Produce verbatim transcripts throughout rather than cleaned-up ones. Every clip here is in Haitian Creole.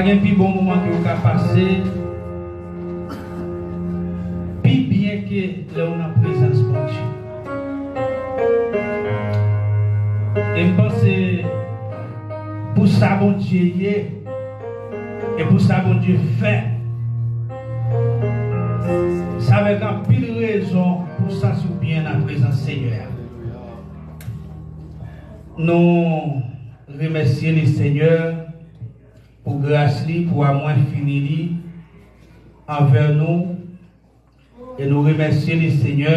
Gen pi bon moman ke w ka pase, pi byen ke lè w nan prezans Bondye. E m panse, pou sa Bondye ye, e pou sa Bondye fè, sa avèk anpil rezon pou w santi w byen nan prezans Senyè a. Nou remèsye li, Senyè, pou gras li, pou amwen fini li anvè nou. E nou remèsye li, Senyè,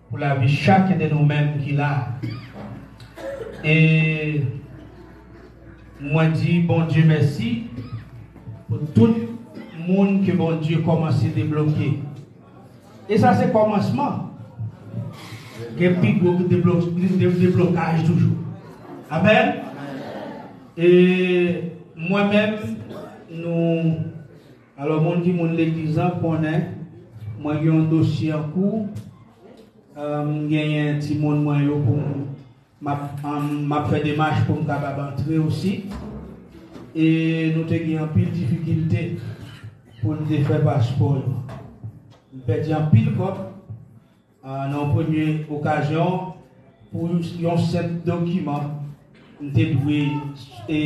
pou lavi chak de nou menm ki la. E mwen di Bondye mèsi pou tout moun ke Bondye kòmanse debloke. E sa se kòmansman. Gen pi gwo deblo-, de-, deblokaj toujou. Amèn. E mwen menm, nou, alò, moun ki moun legliz lan konnen, mwen gen yon dosye an kou. M genyen timoun mwen yo pou m, m ap, m ap fè demach pou m kapab antre osi. E nou te gen anpil difikilte pou n te fè paspò yo. M pèdi anpil kòb, a, nan yon premye okazyon, pou yon senp dokiman m te dwe, e,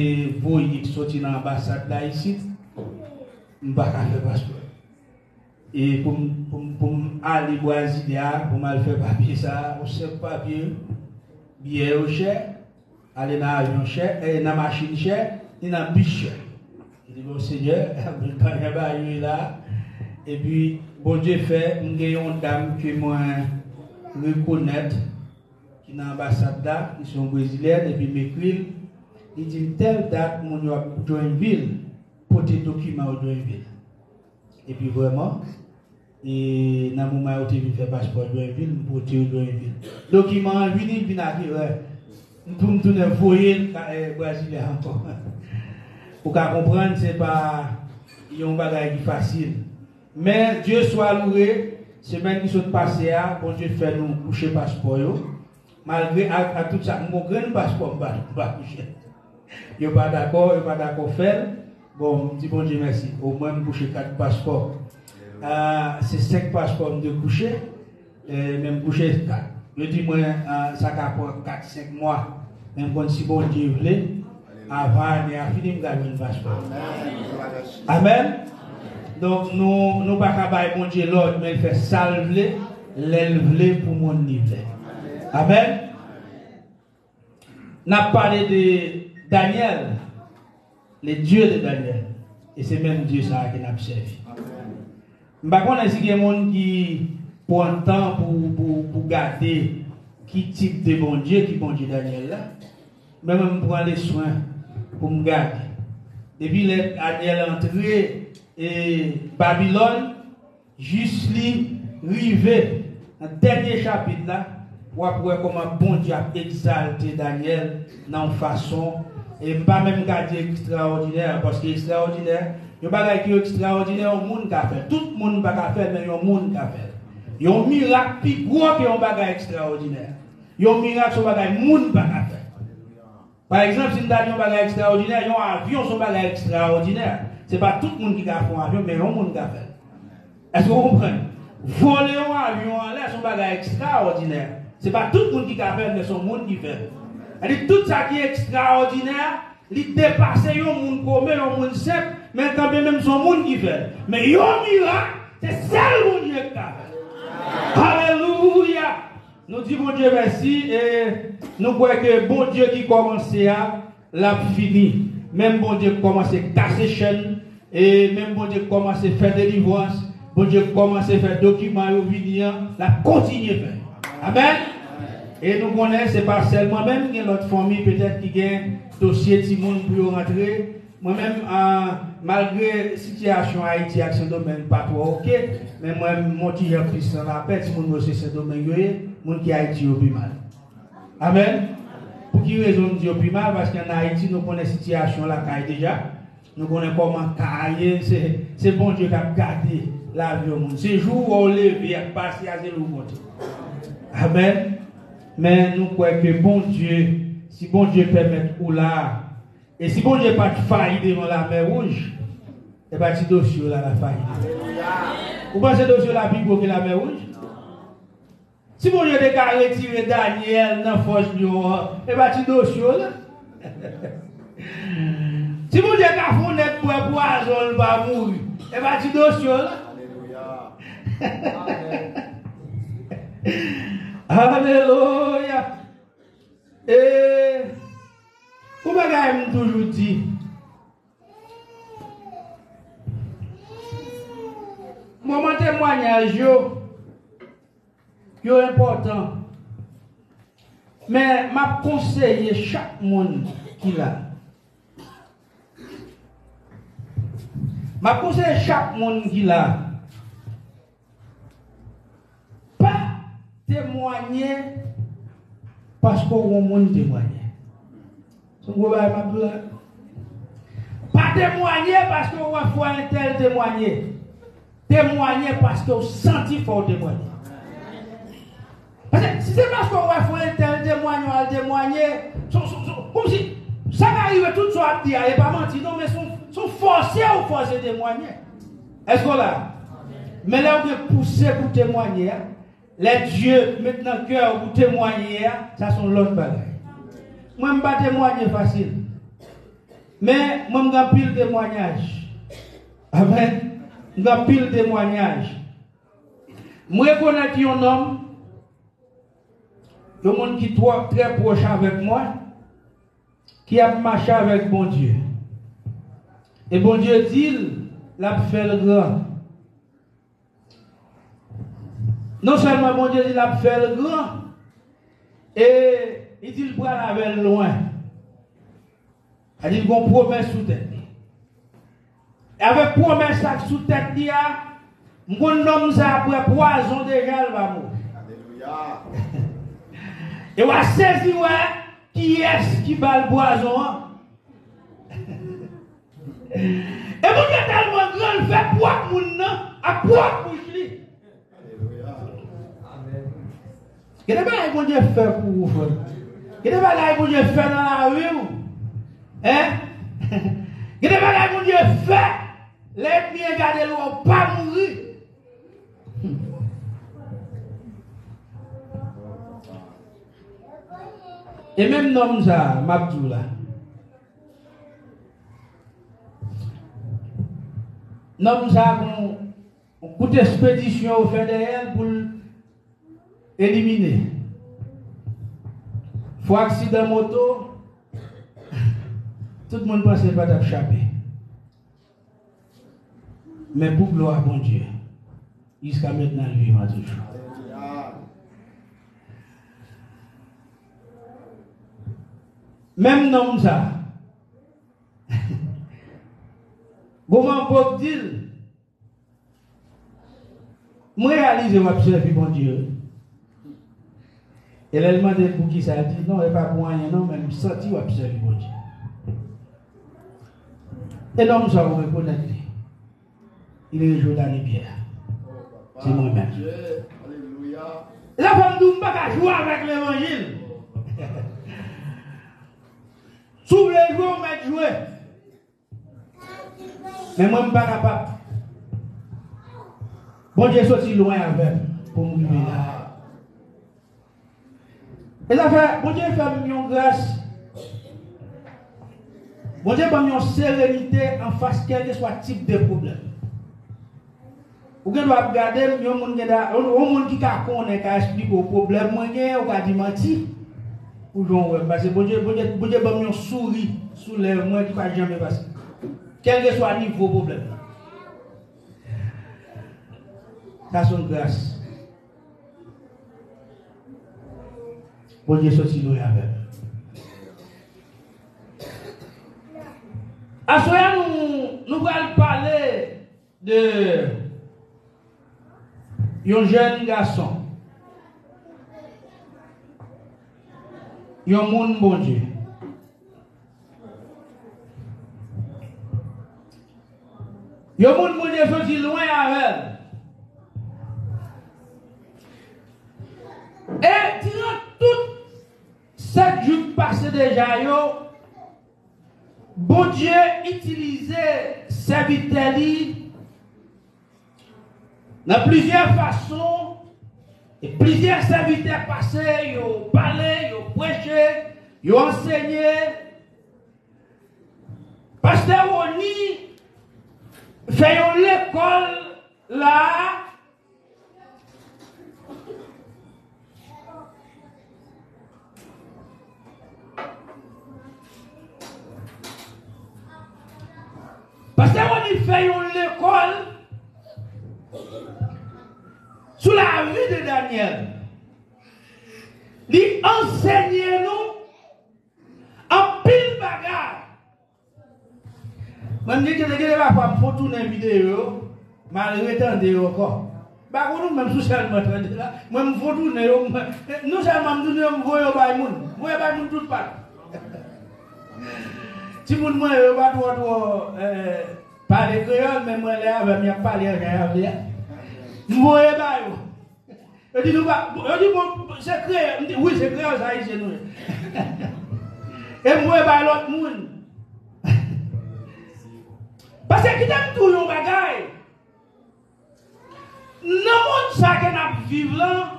voye ki soti nan anbasad la isit, m pa ka fè paspò. E pou m, pou m, pou m ale Brasilia, pou m al fè papye sa, yon senp papye, biyè yo chè, ale nan avyon chè, e nan machin chè, ni nan bis chè. Li di, "Bon, Senyè, pa gen bagay la." Epi, Bondye fè, m gen yon dam ke mwen rekonèt, ki nan anbasad la, ki se yon Brezilyèn, epi m ekri l, li di m, "Tèl dat, moun yo ap Joinville, pote dokiman yo Joinville." Epi vrèman, e nan moman yo te vin fè paspò Joinville, m pote yo Joinville. Dokiman an vini, l vin ak erè. M tou, m tounen voye l ka-, e, Brasilia ankò. Ou ka konprann, se pa yon bagay ki fasil. Men, Dye swa louwe, semèn ki sot pase a, Bondye fè nou kouche paspò yo. Malgre ak, ak tout sa, m gon grenn paspò m pa, m pa kouche. Yo pa dakò, yo pa dakò fè l. Bon, m di Bondye mèsi. Omwen m kouche kat paspò. Ah, se senk paspò m te kouche, eh, men m kouche kat. Yo di mwen, ah, sa ka pran kat, senk mwa. Men m konn si Bondye vle, avan ane a fini, m ka jwenn paspò. Amèn. Donk, nou, nou pa ka bay Bondye lòd, men l fè sa l vle, lè l vle, pou moun li vle. Amèn. N ap pale de Danyèl, le Dieu de Daniel. E se menm Dye sa a ke n ap sèvi. M pa konnen si gen moun ki pran tan pou, pou, pou gade ki tip de Bondye ki Bondye Danyèl la. Men mwen, m pran leswen pou m gade. Depi lè Danyèl antre, e, Babilòn, jis li rive nan dènye chapit la, w ap wè kòman Bondye ap egzalte Danyèl nan yon fason, e m pa menm ka di ekstraòdinè, paske ekstraòdinè, yon bagay ki ekstraòdinè, yon moun ka fè l. Tout moun pa ka fè l, men yon moun ka fè l. Yon mirak pi gwo ke yon bagay ekstraòdinè. Yon mirak se yon bagay moun pa ka fè. Pa egzanp, si n ta di yon bagay ekstraòdinè, yon avyon se yon bagay ekstraòdinè. Se pa tout moun ki ka fè yon avyon, men yon moun ka fè l. Èske w konprann? Vole yon avyon anlè se yon bagay ekstraòdinè. Se pa tout moun ki ka fè l, men se yon moun ki fè l. Sètadi tout sa ki ekstraòdinè, li depase yon moun komen, yon moun senp, men kanmenm se yon moun ki fè l. Men yon mirak, se sèl Bondye ki ka fè l. Alelouya! Nou di Bondye mèsi e nou kwè ke Bondye ki kòmanse a, l ap fini. Menm Bondye k kòmanse kase chèn, e menm Bondye k kòmanse fè delivrans, Bondye k kòmanse fè dokiman yo vini an, l ap kontinye fè. Amèn. E nou konnen se pa sèl mwen menm, gen lòt fanmi petèt ki gen dosye timoun pou yo rantre. Mwen menm, ah, malgre sitiyasyon Ayiti ak Sendomeng pa twò oke, men mwen, m yon ti jan plis nan lapè, timoun yo se Sendomeng yo ye, moun ki Ayiti yo pi mal. Amèn. Pou ki rezon m di yo pi mal? Paske ann Ayiti, nou konnen sitiyasyon lakay deja. Nou konnen kòman kay ye, se, se Bondye k ap gade lavi yon moun. Se jou w wè w leve ak pase a, se lè w konte. Amèn. Men nou kwè ke Bondye, si Bondye pèmèt ou la, E si Bondye pa t fayi devan Lamè Wouj, e pa ti dosye w la l ap fayi devan. Ou panse dosye w la pi gwo ke Lamè Wouj? Si Bondye te ka retire Danyèl nan fòs lyon an, e pa ti dosye w la. Si Bondye ka fè yon nèg bwè pwazon l pa mouri, e pa ti dosye w la. Alelouya. Alelouya. E yon bagay m toujou di, moman temwayaj yo, yo enpòtan. Men m ap konseye chak moun ki la. M ap konseye chak moun ki la. Pa temwanye paske w wè yon moun temwanye. Se yon gwo bagay m ap di w la. Pa temwanye paske w wè frè entèl temwanye. Temwanye paske w santi fò w temwanye. Paske si se paske w wè frè entèl temwanye, w al temwanye, se, se, se, kòmsi sa ka rive tout sa w ap di a, e pa manti non, men se yon, se yon fòse ou fòse temwanye. Èske w la? Men lè w gen pouse pou temwanye a, lè Dye met nan kè w pou temwanye a, sa se yon lòt bagay. Mwen, m pa temwanye fasil. Men, mwen, m gen anpil temwanyaj. Amèn. M gen anpil temwanyaj. M rekonèt yon nonm, yon moun ki twò, trè pwòch avèk mwen, ki ap mache avèk Bondye. E Bondye di l, l ap fè l gran. Non sèlman Bondye di l ap fè l gran, e li di l pral avè l lwen. Sa di l gon pwomès sou tèt li. E avèk pwomès sa k sou tèt li a, m konn nonm sa ap bwè pwazon deja, l pa mouri. Alelouya. E w a sezi wè kiyès ki ba l pwazon an. E Bondye tèlman gran, l fè pwòp moun nan ak pwòp bouch li. Gen de bagay Bondye fè pou ou, frè m. Gen de bagay Bondye fè nan lavi w. Hein? Gen de bagay Bondye fè. Lè ènmi an gade l, wè w pa mouri. E menm nonm sa a, m ap di w la. Nonm sa a gon yon kout espedisyon yo fè dèyè l pou l elimine. Fò aksidan moto, tout moun panse l pa t ap chape. Men pou glwa Bondye, jiska mentnan l vivan toujou. Menm nonm sa, gon manbo k di l, "M reyalize w ap sèvi Bondye, wi." E lè l mande l poukisa, l di, "Non, e pa pou anyen non, men m santi w ap sèvi Bondye." E nonm sa, ou rekonèt li. Li rele Jodani Pierre. Se mwen menm. E sa fè m di w, m pa ka jwe avèk levanjil. Si w vle jwe, ou mèt jwe. Men mwen, m pa kapab. Bondye soti lwen avè m pou m rive la. E sa fè, Bondye fè m yon gras. Bondye ban m yon serenite anfas kèlkeswa tip de pwoblèm. Ou gen dwa ap gade m, yon moun gen da, yon, yon moun ki ka konnen, ka esplike w pwoblèm mwen genyen, ou ka di manti. Ou jan w wè m, paske Bondye, Bondye, Bondye ban m yon souri sou lèv mwen ki pa janm efase. Kèlkeswa nivo pwoblèm nan. Sa se yon gras. Bondye soti lwen avè m. Aswè a nou, nou pral pale de yon jèn gason, yon moun Bondye. Yon moun Bondye soti lwen avè l. E diran tout sèt jou k pase deja yo, Bondye itilize sèvitè li nan plizyè fason, e plizyè sèvitè pase, yo pale, yo preche, yo ansenye. Pastè Rony fè yon lekòl la a. Pastè Rony fè yon lekòl sou lavi de Danyèl. Li ansenye nou anpil bagay. Mwen, m gen, gen, gen de pafwa m fon tounen videyo yo, m al retande yo ankò. M pa konn ou menm si w sèlman tande la. Mwen, m fon tounen yo, mwen, non sèlman m tounen yo, m voye yo bay moun. M voye bay moun tout pat. Timoun mwen yo, yo pa twò, twò, eh, pale kreyòl, men mwen lè avè m, y ap pale an jan y ap li a. M voye ba yo. Yo di nou pa, yo di bon, se kreyòl. M di, wi, se kreyòl, se ayisyen nou ye. E m voye bay lòt moun. Paske kite m di w yon bagay. Nan mond sa ke n ap viv lan,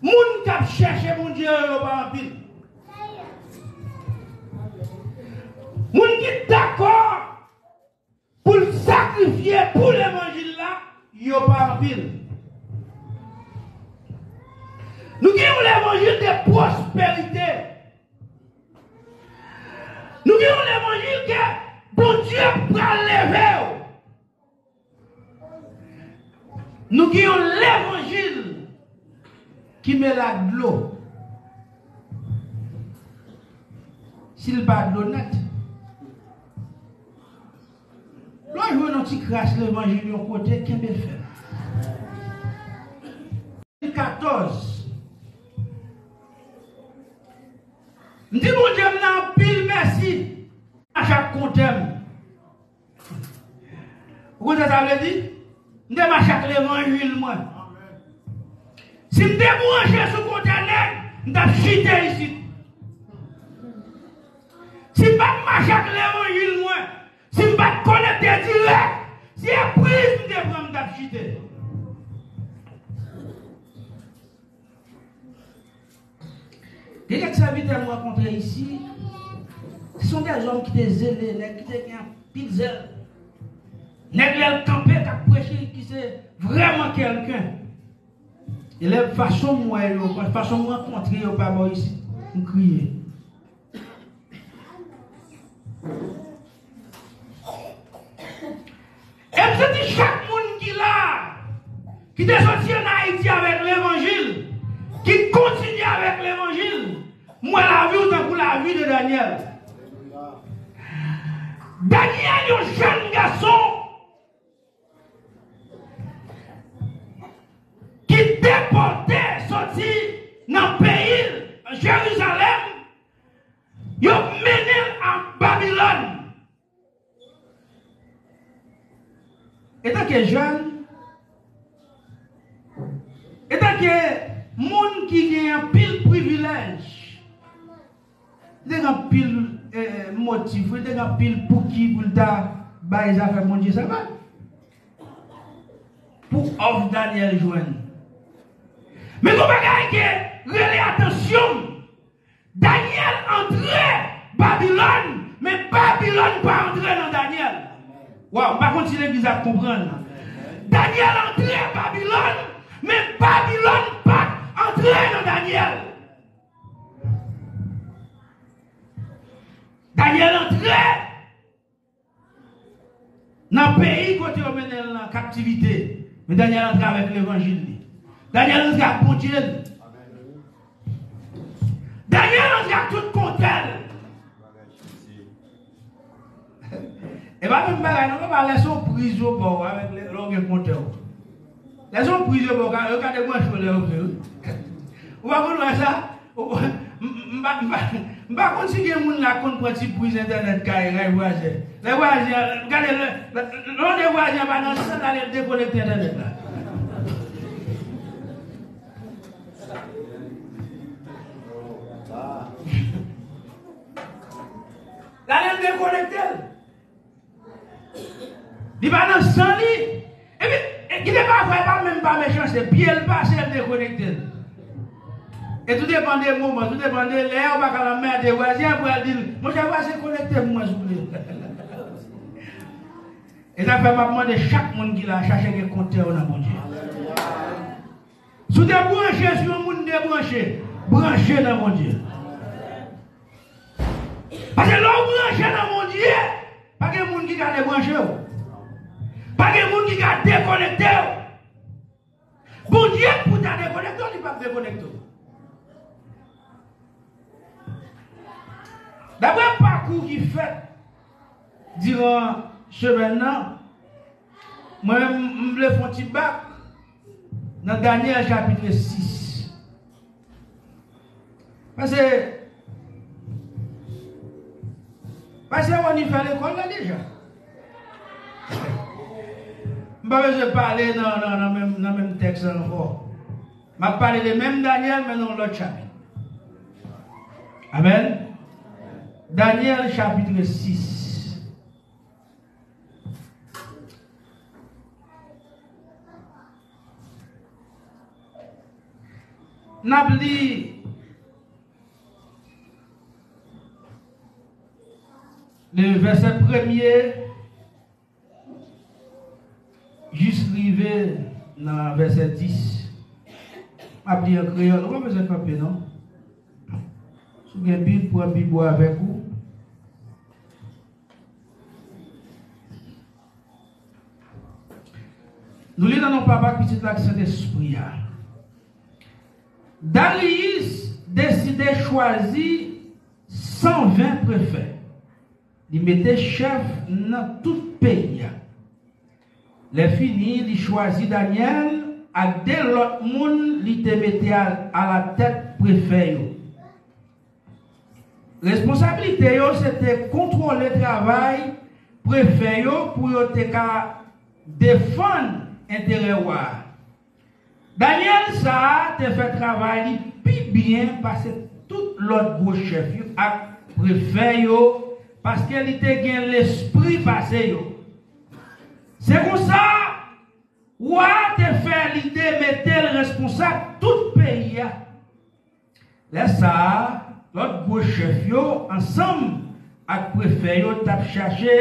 moun k ap chèche Bondye yo, yo pa anpil. Moun ki dakò pou l sakrifye pou levanjil la, yo pa anpil. Nou gen yon levanjil de pwosperite. Nou gen yon levanjil ke Bondye pral leve w. Nou gen yon levanjil ki mele ak dlo. Si l pa dlo nèt, lè w jwenn yon ti kras levanjil yon kote, kenbe l fèm. Katòz. M di Bondye m nan anpil mèsi a chak kontè m. Ou konn sa sa vle di? M te mache ak levanjil mwen. Si m te branche sou kontè nèg, m t ap chite isit. Si m pa t mache ak levanjil mwen, si m pa t konekte dirèk, si e priz m te pran, m t ap chite. Gen kèk sèvitè m rankontre isi, se sont des hommes ki te zele, nèg ki te gen anpil zèl. Nèg lè l kanpe k ap preche, ki se vrèman kèlken. E lè fason m wè yo, fason m rankontre yo pa bò isi, m kriye. E m santi chak moun ki la, ki te soti ann Ayiti avèk levanjil, ki kontinye avèk levanjil, m wè lavi w tankou lavi de Danyèl. Danyèl, yon jèn gason ki depòte soti nan peyi l, Jerizalèm, yo mennen l a Babilòn. Etanke jèn, etanke moun ki gen anpil privilèj, li te gen anpil, eh, motif, li te gen anpil pouki pou l ta bay zafè Bondye sa bay. Pou òf Danyèl jwenn. Men gon bagay ke rele atansyon m. Danyèl antre Babilòn, men Babilòn pa antre nan Danyèl. Waw, m pa konn si legliz ap konprann. Danyèl antre Babilòn, men Babilòn pa antre nan Danyèl. Danyèl antre nan peyi kote yo mennen l nan kaptivite. Men Danyèl antre avèk levanjil li. Danyèl antre ak Bondye l. Danyèl antre ak tout kontè l. E pa menm bagay non, papa, lè se yon priz yo ba w avèk lè, lè w gen kontè w. Lè se yon priz yo ba w, yo ka debranche w lè yo vle, wi. Ou pa konn wè sa? M, m, m pa, m pa, m pa konn si gen moun la k konn pran ti priz entènèt kay, kay vwazen. Lè vwazen an, gade lè, lè, lè yon de vwazen an pa nan sandal, el dekonekte entènèt la. Li pa nan san li. Epi, e, ki te pa vre, pa menm pa mechanste. Pye l pase, l dekonekte l. E tou depann de moman, tou depann de lè, ou pa ka anmède vwazin an pou al di l, "Monchè, vwazin, konekte pou mwen, souple." E sa fè m ap mande chak moun ki la, chache gen kontè w nan Bondye. Si w te branche sou yon moun debranche, branche nan Bondye. Paske lè w branche nan Bondye, pa gen moun ki ka debranche w. Pa gen moun ki ka dekonekte w. Bondye pou ta dekonekte w, li p ap dekonekte w. Daprè pakou ki fèt diran semèn nan, mwen menm, m vle fè yon ti bak nan Danyèl chapit sis. Paske, paske Rony fè lekòl la deja. M pa bezwen pale nan, nan, nan menm, nan menm tèks la ankò. M ap pale de menm Danyèl, men nan yon lòt chapit. Amèn. Danyèl chapit sis. N ap li de vèsè premye jis rive nan vèsè dis. M ap li an kreyòl. Ou pa bezwen kanpe, non. Si w gen Bib, pran Bib ou avèk ou. Nou li nan non Papa, Pitit la ak Sentespri a. Dariyis deside chwazi san ven prefè. Li mete chèf nan tout peyi a. Lè fini, li chwazi Danyèl ak de lòt moun li te mete a, alatèt prefè yo. Responsablite yo se te kontwole travay prefè yo pou yo te ka defann enterè wa a. Danyèl sa a te fè travay li pi byen pase tout lòt gwo chèf yo ak prefè yo, paske li te gen lespri pase yo. Se konsa, wa a te fè lide mete l responsab tout peyi a. Lè sa a, lòt gwo chèf yo, ansanm ak prefè yo, t ap chache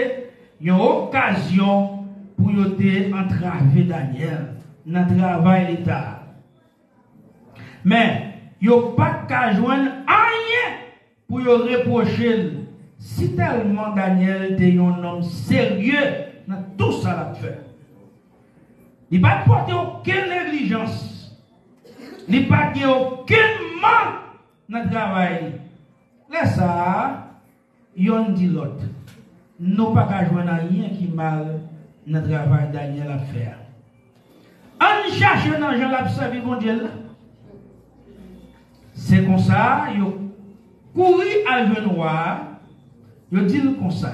yon okazyon pou yo te antrave Danyèl nan travay Leta a. Men, yo pa t ka jwenn anyen pou yo repwoche l, sitèlman Danyèl te yon nonm serye nan tou sa l ap fè. Li pa t pote okenn neglijans. Li pa t gen okenn mank nan travay li. Lè sa a, yonn di lòt, "Nou pa ka jwenn anyen ki mal nan travay Danyèl ap fè a. Ann chache nan jan l ap sèvi Bondye l la." Se konsa, yo kouri al jwenn wa a, yo di l konsa,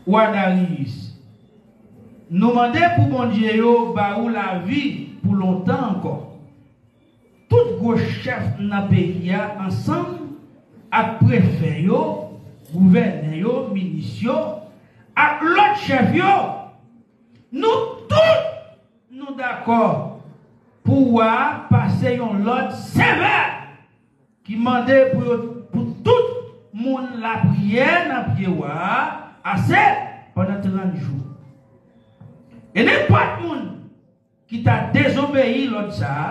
"Wa Dariyis, nou mande pou bondye yo ba ou lavi pou lontan ankò." Tout gwo chèf nan peyi a ansanm ak prefè yo, gouvènè yo, minis yo, ak lòt chèf yo, nou tout nou dakò pou wa a pase yon lòd sevè ki mande pou yo, pou tout moun lapriyè nan pye wa a ase pandan trant jou. E nenpòt moun ki ta dezobeyi lòd sa a,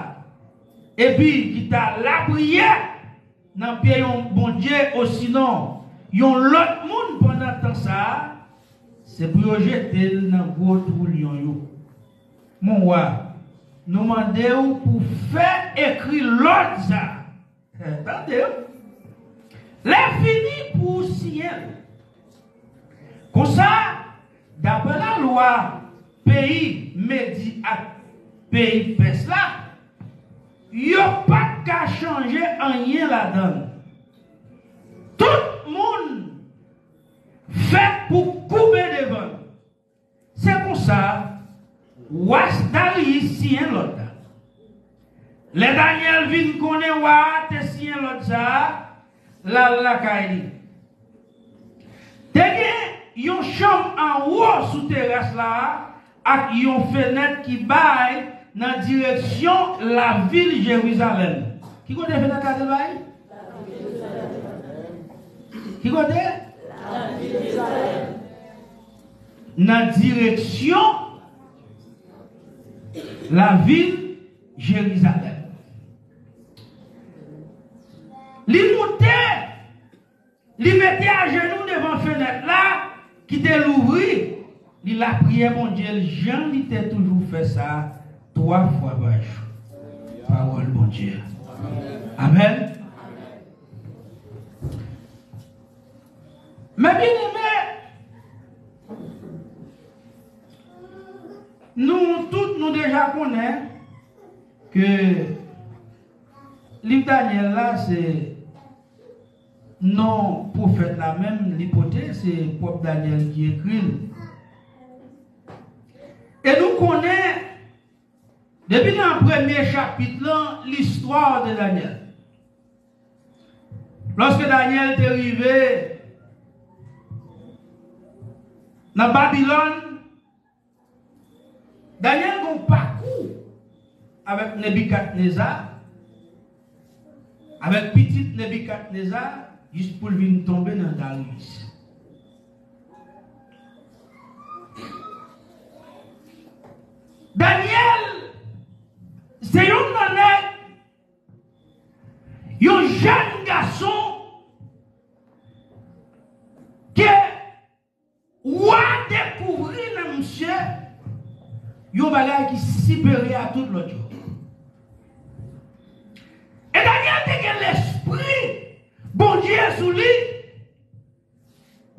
epi ki ta lapriyè nan pye yon bondye osinon yon lòt moun pandan tan sa a, se pou yo jete l nan gwo twou lyon yo. Mon wa, nou mande w pou fè ekri lòd sa a. Tande, wi. Lè fini pou w siyen l. Konsa, daprè lalwa peyi Medi ak peyi Pès la, yo pa t ka chanje anyen ladan l. Tout moun fèt pou koube devan l. Se konsa, wa Dariyis siyen lòd la. Lè Danyèl vin konnen wa a te siyen lòd sa a, l al lakay li. Te gen yon chanm anwo sou teras la a ak yon fenèt ki bay nan direksyon lavil Jerizalèm. Ki kote fenèt la te bay? Ki kote? Nan direksyon lavil Jerizalèm. Li moute, li mete ajenou devan fenèt la ki te louvri, li lapriyè Bondye l jan li te toujou fè sa twa fwa pa jou. Pawòl Bondye. Amèn. Men byeneme, nou tout nou deja konnen ke liv Danyèl la, se non pwofèt la menm li pote, se pwòp Danyèl ki ekri l. E nou konnen, depi nan premye chapit lan, listwa de Danyèl. Lòske Danyèl te rive nan Babilòn, Danyèl gen yon pakou avèk Nebikadneza, avèk pitit Nebikadneza, jis pou l vin tonbe nan Dariyis. Danyèl se youn nan nèg, yon jèn gason ke wa dekouvri nan misye yon bagay ki siperyè a tout lòt yo. E Danyèl te gen lespri Bondye sou li.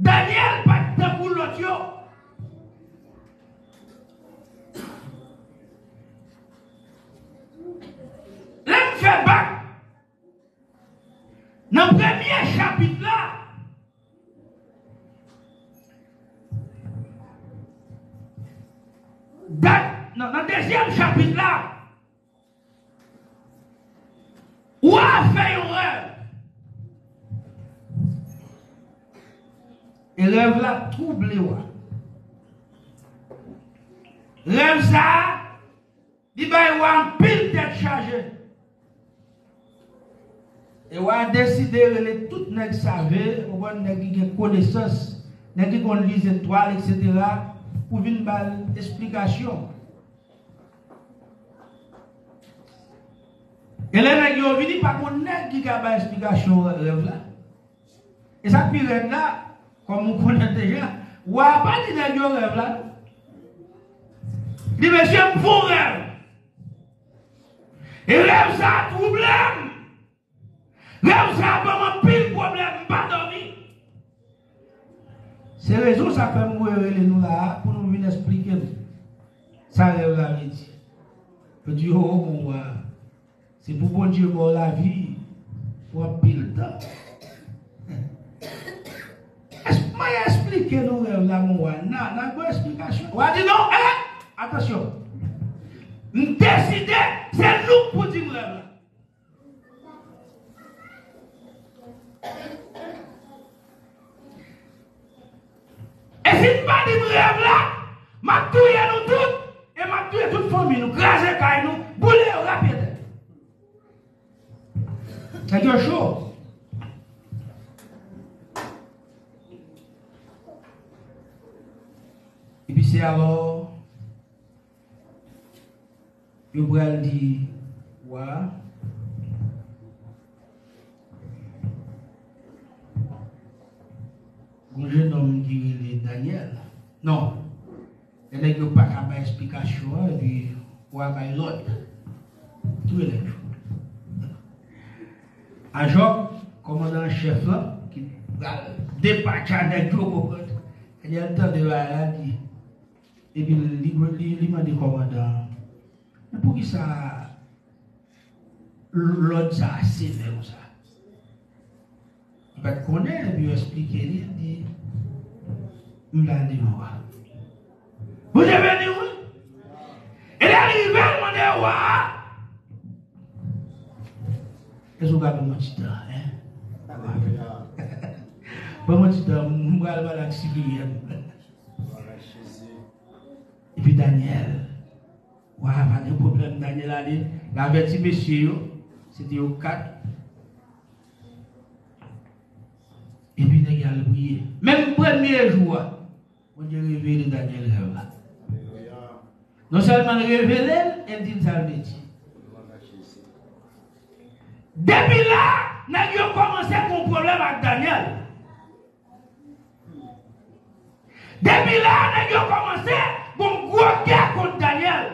Danyèl pa t tankou lòt yo. Lè m fè bak nan premye chapit la, dat, nan, nan dezyèm chapit la, wa a fè yon rèv. E rèv la twouble wa. Rèv sa a, li bay wa anpil tèt chaje. E wa a deside rele tout nèg save, ou konprann, nèg ki gen konesans, nèg ki konn li zetwal, etsetera, pou vin ba l esplikasyon. E lè nèg yo vini, pa gon nèg ki ka bay esplikasyon rèv la. E sa k pi rèd la, kòm ou konnen deja, wa a pa di nèg yo rèv la, non. Li, mesye, m fè yon rèv. E rèv sa a twouble m. Rèv sa a ban m anpil pwoblèm, m pa dòmi. Se rezon sa k fè m voye rele nou la a, pou nou vin esplike m sa rèv la vle di. Yo di, o, o, bon, wa, se pou Bondye ba w lavi pou anpil tan. Es-, mwen esplike nou rèv la, mon wa. N a, n a ba w esplikasyon. Wa di, non, eh, atansyon. M deside, se nou k pou di m rèv la. E si n pa di m rèv la, m ap touye nou tout, e m ap touye tout fanmi nou, kraze kay nou, boule yo, rapyetè. Nèg yo cho. Epi se alò yo pral di wa a, gon jennonm ki rele Danyèl. Non. Lè nèg yo pa ka bay esplikasyon an, epi wa a bay lòd. Touye nèg yo. Ajòk, kòmandan an chèf lan, ki pral depatcha nèg yo, konprann. Danyèl tande bagay la, di, epi li, li, li mande kòmandan an, men poukisa lòd sa a sevè konsa? Li pa t konnen, epi yo esplike li, li di, m pral devan wa. Bondye beni w, wi. E lè l rive, l mande wa a, èske w ka ban m yon ti tan, en? Ban mwen ti tan, m pral pale ak Sipriyèn. Epi Danyèl. Wa a pa gen pwoblèm, Danyèl ale, l avèti mesye yo, se te yo kat. Epi nèg yo al priye. Menm premye jou a, Bondye revele Danyèl rèv la. Non sèlman l revele l, e l di l sa l vle di. Depi la, nèg yo kòmanse gen yon pwoblèm ak Danyèl. Depi la, nèg yo kòmanse gen yon gwo gè kont Danyèl.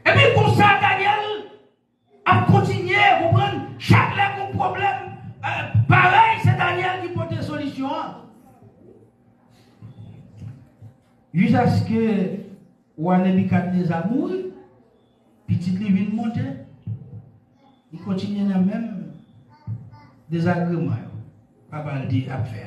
Epi konsa, Danyèl ap kontinye, konprann, chak lè gen yon pwoblèm, eh, parèy, se Danyèl ki pote solisyon an. Jiskaske wa Nebikadneza mouri, pitit li vin monte, li kontinye nan menm dezagreman yo papa l te ap fè.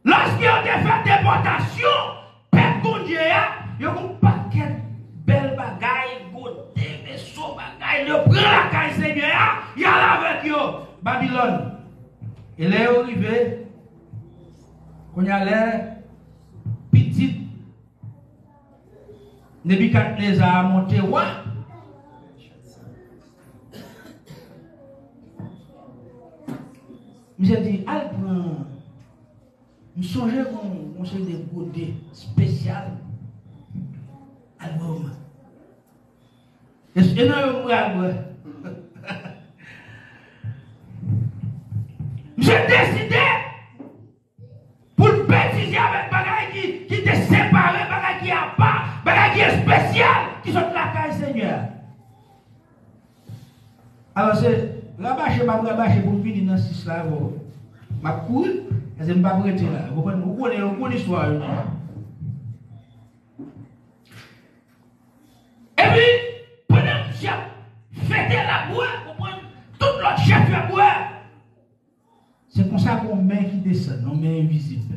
Lòske yo te fè depòtasyon pèp Bondye a, yo gen yon pakèt bèl bagay, gode, veso, bagay, yo pran lakay Senyè a, y al avèk yo Babilòn. E lè yo rive, kounye a lè pitit Nebikadneza a monte wa, misye di, "Al pran." M sonje gon, gon seri de gode espesyal. Al bwè w. E, e nan yo m pral bwè. Misye deside pou l betize avèk bagay ki, ki te separe, bagay ki apa, bagay ki espesyal, ki sot lakay Senyè a. Alò, se rabache m ap rabache pou m vini nan sis la avè w. M ap kouri, paske m p ap rete la. Ou konprann? Ou konnen, ou konn istwa yo. Epi, pandan misye ap fete l ap bwè, ou konprann, tout lòt chèf yo ap bwè. Se konsa gen yon men ki desann, yon men envizib.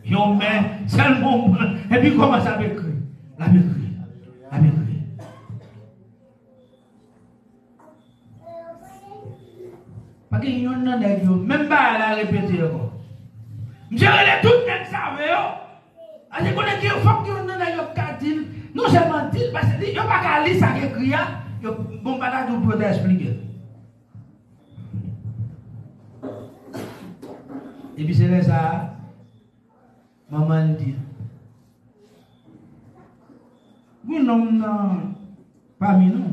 Yon men, sèlman yon men, epi kòmanse ap ekri. L ap ekri. L ap ekri. Pa gen yonn nan nèg yo, menm bagay la repete ankò. Misye rele tout nèg save yo. Ase konnen gen, fòk gen yonn nan nèg yo k ka di l, non sèlman di l, paske li, yo pa ka li sa k ekri a, yo, bon, m pa ta di w pou yo ta esplike l. Epi se lè sa a, manman l di, "Gen nonm nan pami nou,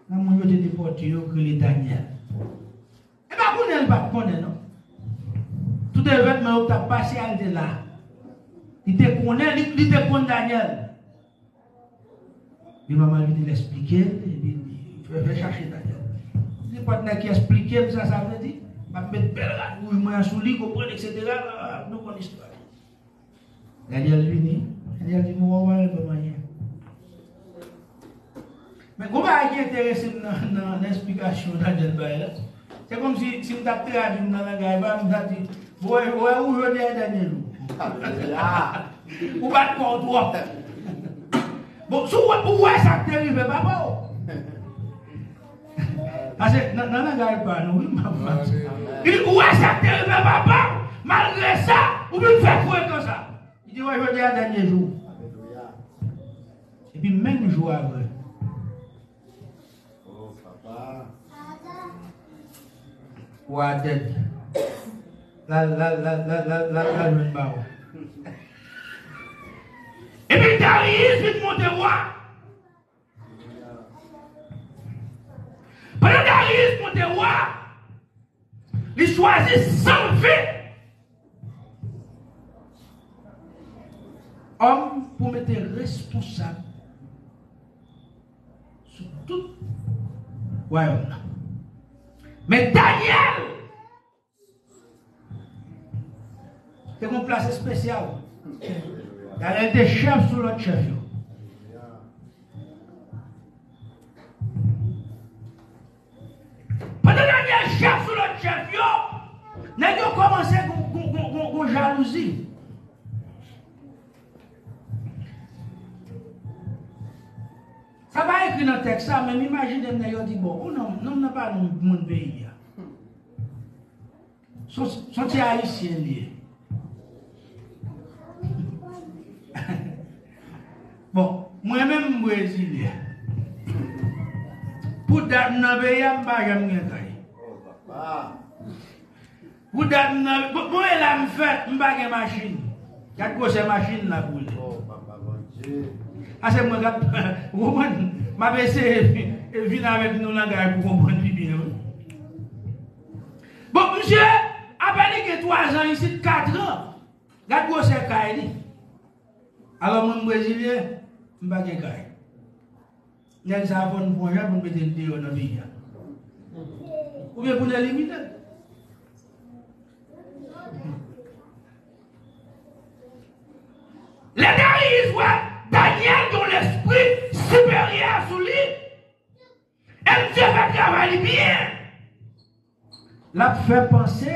nan moun yo te depòte yo, k rele Danyèl." E pa konnen li pa t konnen, non. Tout evènman yo t ap pase a, li te la. Li te konnen, li, li te konn Danyèl. Li manman vini l esplike l, epi li fè, fè chache Danyèl. Nenpòt nèg ki esplike m sa, sa vle di, m ap met bèl rad wouj mwen an sou li, konprann, etsetera. Nou konn istwa. Danyèl vini, Danyèl di, "Mwen, mwen, mwen, mwen, mwen." Men, gon bagay ki enterese m nan, nan, nan esplikasyon Danyèl bay la. Se kòmsi, si m t ap tradui nan langaj pa m, m t ap di, "Ou wè, ou wè, ou jodi a dènye jou." Alelouya. Ou bat kò w twòp. Bon, si w wè, ou wè sa k te rive papa w. Paske nan, nan langaj pa nou, wi, m ap, m ap di. Li di, "Ou wè sa k te rive papa w, malgre sa, ou vin fè frekan sa." Li di, "Wè, jodi a dènye jou." Alelouya. Epi menm jou a vre. Oh, papa. Wa a dèd. L al, l al, l al jwenn bawo. Epi Dariyis vin monte wa. Pandan Dariyis monte wa, li chwazi san ven òm pou mete responsab sou tout wayòm nan. Men Danyèl te gen yon plas espesyal. Danyèl te chèf sou lòt chèf yo. Pandan Danyèl chèf sou lòt chèf yo, nèg yo kòmanse gon, gon, gon, gon, gon jalouzi. Sa pa ekri nan tèks la, men m imajine m nèg yo di, "Bon, ou nonm, nonm nan pa nonm moun peyi a." Se yon, se yon ti Ayisyen li ye. Bon, mwen menm m Brezilyen. Pou dat m nan peyi a, m pa janm gen kay. Pou dat m nan, bon, bon, e la m fèt, m pa gen machin. Gad gwosè machin la pou li. Ase mwen k ap, ou konprann? M ap eseye vin, vin avèk nou langay pou konprann li byen, wi. Bon, misye, apre li gen twa zan isit, kat an. Gad gwosè kay li. Alò, mwen, m Brezilyen, m pa gen kay. Nèg sa a fò n fè yon jan pou n mete l deyò nan peyi a. Oubyen pou n elimine l. Lè Darius wè Danyèl gen yon lespri siperyè sou li, e misye fè travay li byen. L ap fè panse,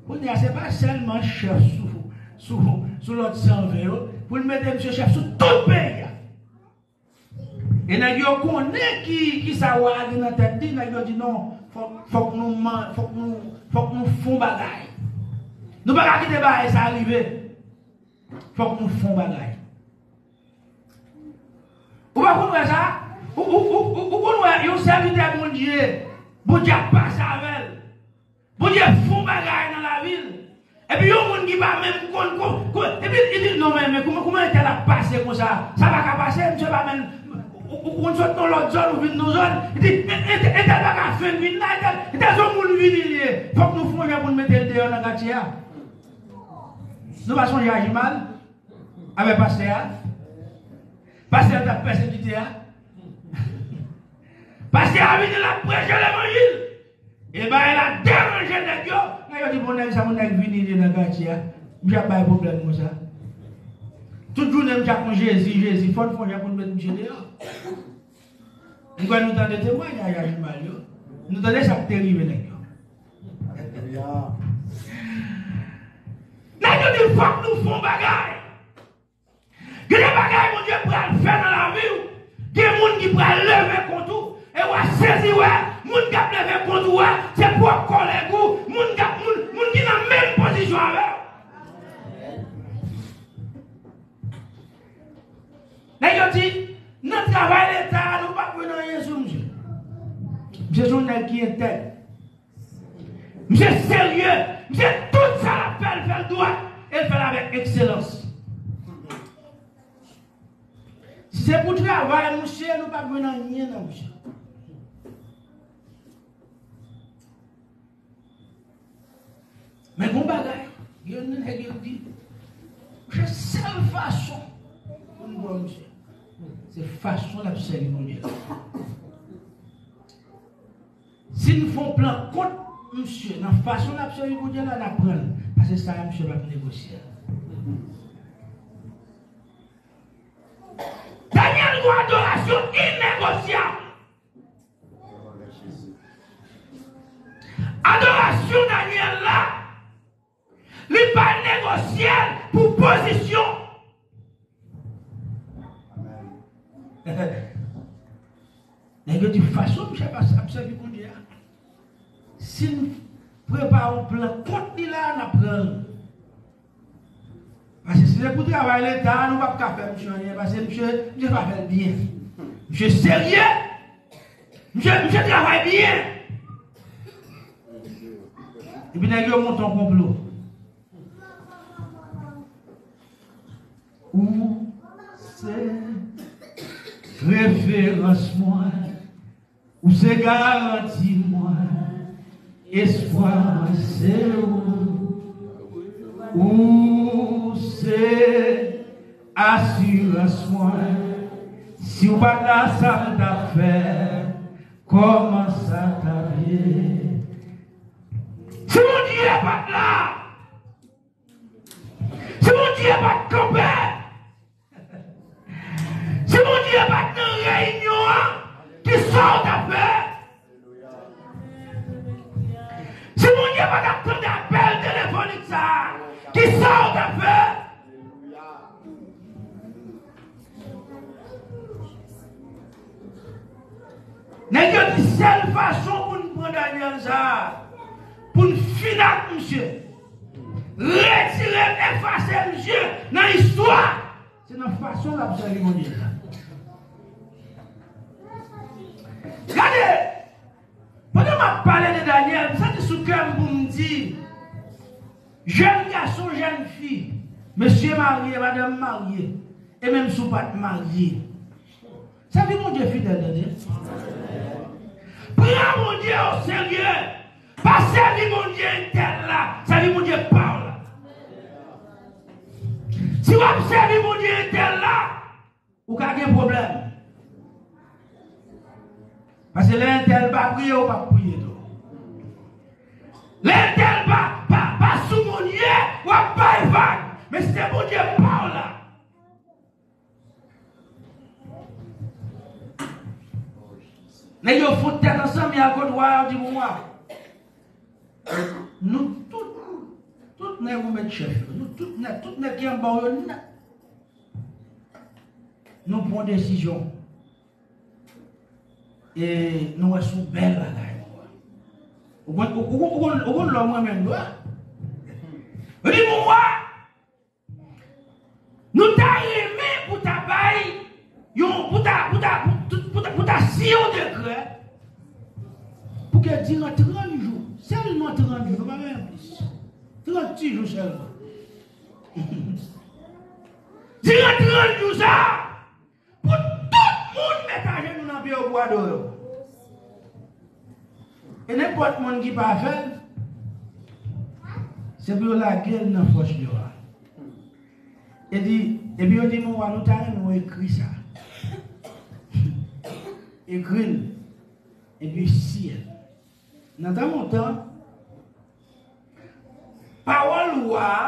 kounye a, se pa sèlman chèf sou, sou, sou lòt san ven yo, pou l mete misye chèf sou tout peyi a. E nèg yo konnen ki, ki sa wa a gen nan tèt li, nèg yo di, "Non, fòk, fòk nou man, fòk nou, fòk nou fè yon bagay. Nou pa ka kite bagay sa rive. Fòk nou fè yon bagay." Ou pa konn wè sa? Ou, ou, ou, ou, ou konn wè yon sèvitè Bondye, Bondye ap pase avè l. Bondye fè yon bagay nan lavi l. Epi yon moun ki pa menm konn, konn, konn, epi li di, "Non, men, men kouman, kouman entèl ap pase konsa? Sa pa ka pase, misye pa menm, ou, ou, ou konn sot nan lòt zòn, ou vin nan zòn." Li di, "Men, entèl, entèl pa ka fenk vin la, entèl, entèl se yon moun vini li ye. Fòk nou fè yon jan pou n mete l deyò nan katye a." Nou pa sonje aji mal? Avèk pastè a? Pastè a t ap pèsekite a? Pastè a vini, l ap preche levanjil. E bagay la deranje nèg yo. Nèg yo di, "Bon, nèg sa, yon nèg vini li nan katye a. Misye ap bay pwoblèm konsa. Tout jounen, misye ap yon Jezi, Jezi. Fò n fè yon jan pou n met misye deyò." M kwè nou tande temwayaj a Jimal yo. Nou tande sa k te rive nèg yo. Alelouya. Nèg yo di, "Fòk nou fè yon bagay." Gen de bagay Bondye pral fè nan lavi w. Gen moun ki pral leve kont ou. E w a sezi wè, moun k ap leve kont ou a, se pwòp kòlèg ou, moun k ap, moun, moun ki nan menm pozisyon avè w. Nèg yo di, "Nan travay leta a, nou pa jwenn anyen sou misye." Misye se yon nèg ki entèg. Misye serye. Misye, tout sa l ap fè, l fè l dwat. E l fè l avèk ekselans. Si se pou travay, misye, nou pa jwenn anyen nan misye. Men gon bagay, gen yon nèg yo di, "Monchè, sèl fason pou n pran misye, se fason l ap sèvi Bondye la." Si n fè yon plan kont misye, nan fason l ap sèvi Bondye la, n ap pran l. Paske sa a, misye p ap negosye l. Danyèl gen yon adorasyon inegosyab. Adorasyon Danyèl la, li pa negosyab pou pozisyon. Nèg yo di, "Fason misye ap sèvi Bondye a, si n prepare yon plan kont li la, n ap pran l." Paske si se pou travay leta, nou p ap ka fè misye anyen, paske misye, misye pa fè l byen. Misye serye, misye, misye travay byen. Epi nèg yo monte yon konplo. Ou se referans mwen. Ou se garanti mwen, espwa mwen se ou. Ou se asirans mwen. Si w pa t la, sa m t ap fè? Kòman sa t ap ye? Si Bondye pa t la, si Bondye pa t kanpe, si Bondye pa t nan reyinyon an, kisa w t ap fè? Si Bondye pa t ap tande apèl telefonik sa a, kisa w t ap fè? Nèg yo di sèl fason pou n pran Danyèl sa a, pou n fin ak misye, Retire m, efase misye nan istwa. Se nan fason l ap sèvi Bondye la. Gade, pandan m ap pale de Danyèl, m santi sou kè m pou m di, jèn gason, jèn fi, mesye marye, madanm marye, e menm si w pa t marye, sèvi Bondye fidèl, tande. Pran Bondye oserye. Pa sèvi Bondye entèl la, sèvi Bondye pa w la. Si w ap sèvi Bondye entèl la, ou ka gen pwoblèm. Paske lè entèl pa priye, ou p ap priye tou. Lè entèl pa, pa, pa sou Bondye, w ap bay vag. Men si se Bondye pa w la, nèg yo fout tèt ansanm, y al kot wa, yo di pou wa. Nou tout, tout nèg ou met chèf yo, nou tout nèg, tout nèg ki anba w yo nèt. Nou pran desizyon. E nou wè sou bèl bagay. Ou konn, ou, ou, ou, ou konn lòm renmen dwa. Yo di pou wa. Nou ta renmen pou ta bay yon, pou ta, pou ta, pou, pou ta, pou ta siyen yon dekrè pou ke diran trant jou, sèlman trant jou, nou pa bezwen plis. Trant jou sèlman. Diran trant jou sa, pou tout moun met ajenou nan pye yo pou adore w. E nenpòt moun ki pa fè l, se pou yo lage l nan fòs yo a. E di, epi yo di, mon wa, nou ta renmen w ekri sa. Ekri l, epi siyen l. Nan tan lontan, pawòl wa a,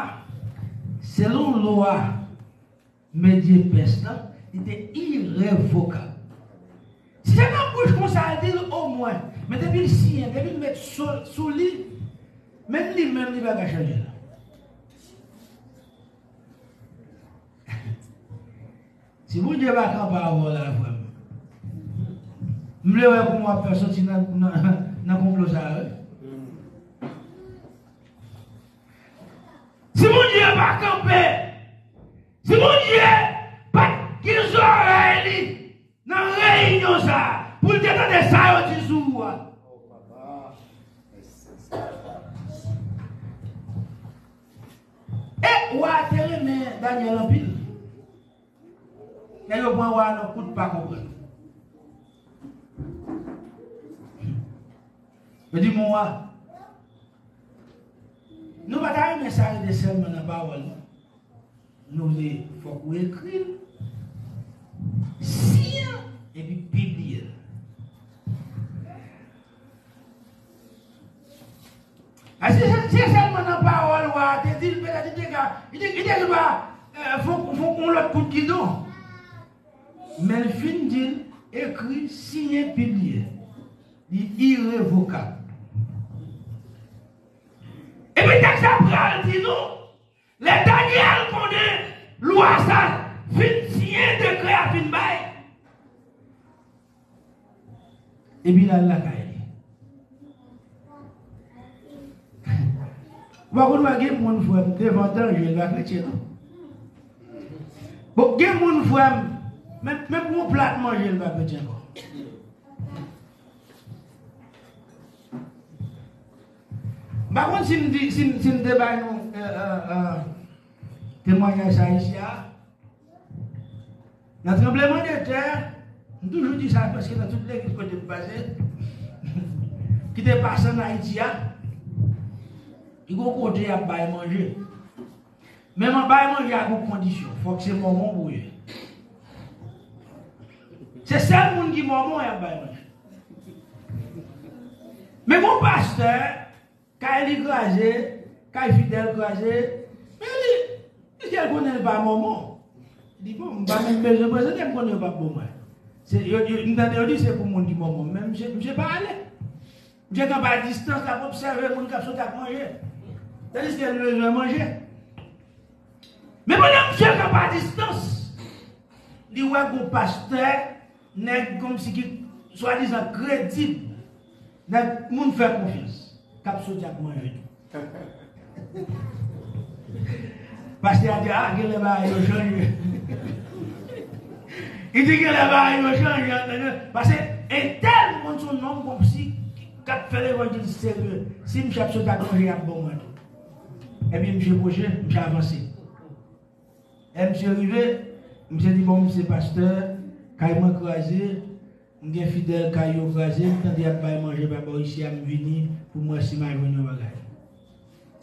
selon lwa Medye pès lan, li te irevokab. Si se nan bouch konsa l di l, omwen, men depi l siyen, depi l met so sou li, menm li menm, li pa ka chanje l. Si Bondye pa kanpe avè w la, frè m, m vle wè kòman w ap fè soti nan, nan, nan konplo sa a, wi. Si Bondye pa kanpe, si Bondye pa t gen zòrèy li nan reyinyon sa a, pou l te tande sa yo di sou ou a. E wa a te renmen Danyèl anpil. Nèg yo pran wa a nan kout pa konprann. Yo di, mon wa, nou pa ta renmen sa rete sèlman nan pawòl, non. Nou vle, fòk ou ekri l, siyen l, epi pibliye l. A, si se, si se sèlman nan pawòl wa a te di l, petèt li te ka, li te, li te dwa, eh, fè, fè yon lòt kout gidon. Men l fin di l, ekri, siyen, pibliye. Li irevokab. Epi tèks la pral di nou, lè Danyèl konnen lwa sa fin siyen, dekrè a fin bay, epi l al lakay li. Ou pa konn wè gen moun, frè m, devan danje, l pa kretyen, non. Bon, gen moun, frè m, menm, menm pou yon plat manje, l pa kretyen ankò. M pa konn si m di, si m, si m te bay nou, eh, eh, eh, temwayaj sa isi a. Nan tranblemanntè, m toujou di sa, paske nan tout legliz kote m pase, ki te pase ann Ayiti a, li gon kote y ap bay manje. Men bay manje a gon kondisyon, fòk se Mòmon pou ye. Se sèl moun ki Mòmon y ap bay manje. Men gon pastè, kay li kraze, kay fidèl kraze, men li, piske l konnen l pa Mòmon. Li di, bon, m pa menm bezwen prezante, m konnen yo p ap ban mwen. Se, yo, yo, m tande yo di se pou moun ki Mòmon, men misye, misye pa ale. Misye kanpe a distans, l ap obsève moun k ap sot ak manje. Tandiske li bezwen manje. Men pandan misye kanpe a distans, li wè gon pastè, nèg kòmsi ki swadizan kredib, nèg moun fè konfyans, k ap soti ak manje tou. Pastè a di, "A, genlè bagay yo chanje." Li di, "Genlè bagay yo chanje, tande." Paske entèl moun sou non m konpsi k ap fè levanjil serye. Si misye ap sot ak manje, y ap ban mwen tou. Epi misye pwoche, misye avanse. Lè misye rive, misye di, "Bon, misye pastè, kay mwen kraze, m gen fidèl kay yo kraze, m tande y ap bay manje pa bò isi a, m vini pou m wè si m a jwenn yon bagay."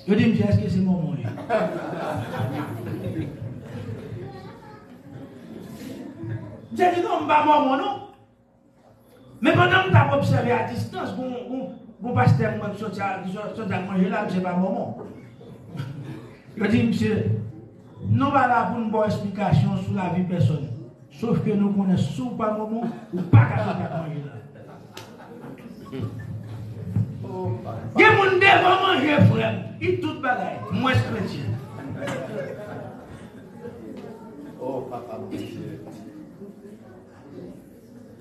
Yo di misye, "Èske se Mòmon yo?" Misye di, "Non, m pa Mòmon, non." Men pandan m t ap obsève a distans, gon, gon, gon pastè m wè k soti a, ki sò- soti ak manje la, misye pa Mòmon. Yo di misye, "Nou pa la pou n ba w esplikasyon sou lavi pèsòn. Sòf ke nou konnen si w pa Mòmon, ou pa ka soti ak manje la." Gen moun devan manje, frè m, li tout bagay, mwens kretyen. Oh, papa Bondye.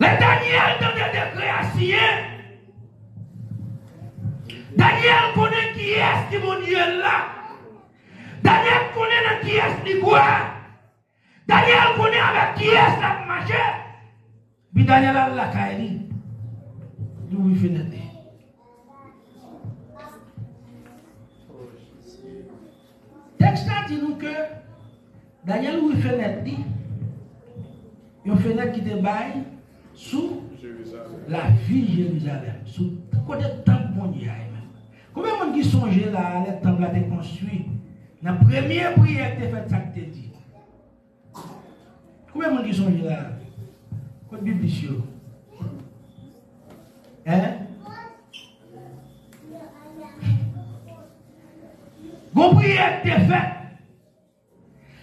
Lè Danyèl tande dekrè a siyen, Danyèl konnen kiyès ki Bondye l la. Danyèl konnen nan kiyès li kwè. Danyèl konnen avèk kiyès l ap mache. Epi Danyèl al lakay li, li ouvri fenèt li. Tèks la di nou ke Danyèl ouvri fenèt li, yon fenèt ki te bay sou Jerizalèm. Lavil Jerizalèm, sou kote tanp Bondye a ye menm. Konbyen moun ki sonje la a, lè tanp la te konstwi, nan premye priyè ki te fèt, sa k te di? Konbyen moun ki sonje la a? Kot biblis yo? Hein? Gon priyè ki te fèt.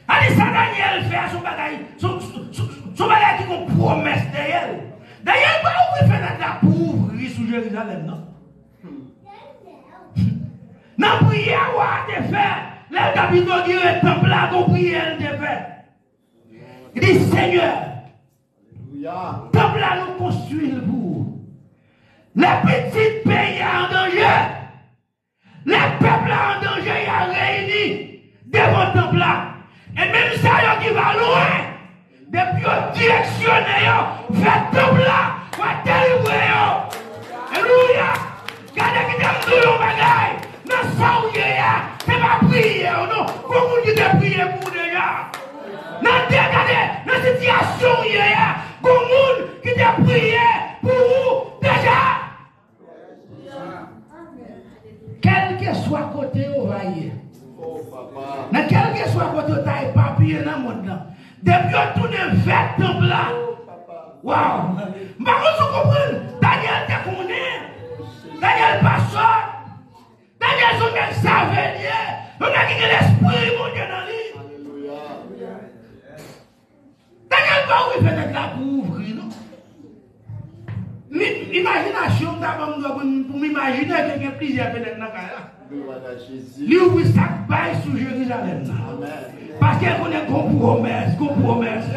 Sa vle di sa Danyèl fè a se yon bagay, se yon, se yon, se yon bagay ki gon pwomès dèyè l. Danyèl pa ouvri fenèt la pou ouvri sou Jerizalèm, non. Nan priyè wa a te fè, lè l t ap inogire tanp la, gon priyè l te fè. Li di, Senyè, tanp la nou konstwi l pou ou. Lè pitit peyi a an danje, lè pèp la an danje, y a reyini devan tanp la. E menm sa yo ki va lwen, depi yo direksyone yo vè tanp la, w a delivre yo. Alelouya! Gade, kite m di w yon bagay. Nan sa w ye a, se pa priyè w non. Gon moun ki te priye pou ou deja. Nan de, gade, nan sitiyasyon w ye a, gon moun ki te priye pou ou deja. Kèlkeswa kote yo va ye, nan kèlkeswa kote yo ta epapiye nan mond lan, depi yo tounen vè tanp la, waw! M pa konn si w konprann. Danyèl te konnen. Danyèl pa sòt. Danyèl se yon nèg save li ye. Yon nèg ki gen lespri Bondye nan li. Danyèl pa ouvri fenèt la pou ouvri, non. Mi- Imajinasyon m ta ban m dwa pou m pou m imajine ke gen plizyè fenèt nan kay la. Li ouvri sa k bay sou Jerizalèm nan. Paske l konnen gon pwomès, gon pwomès,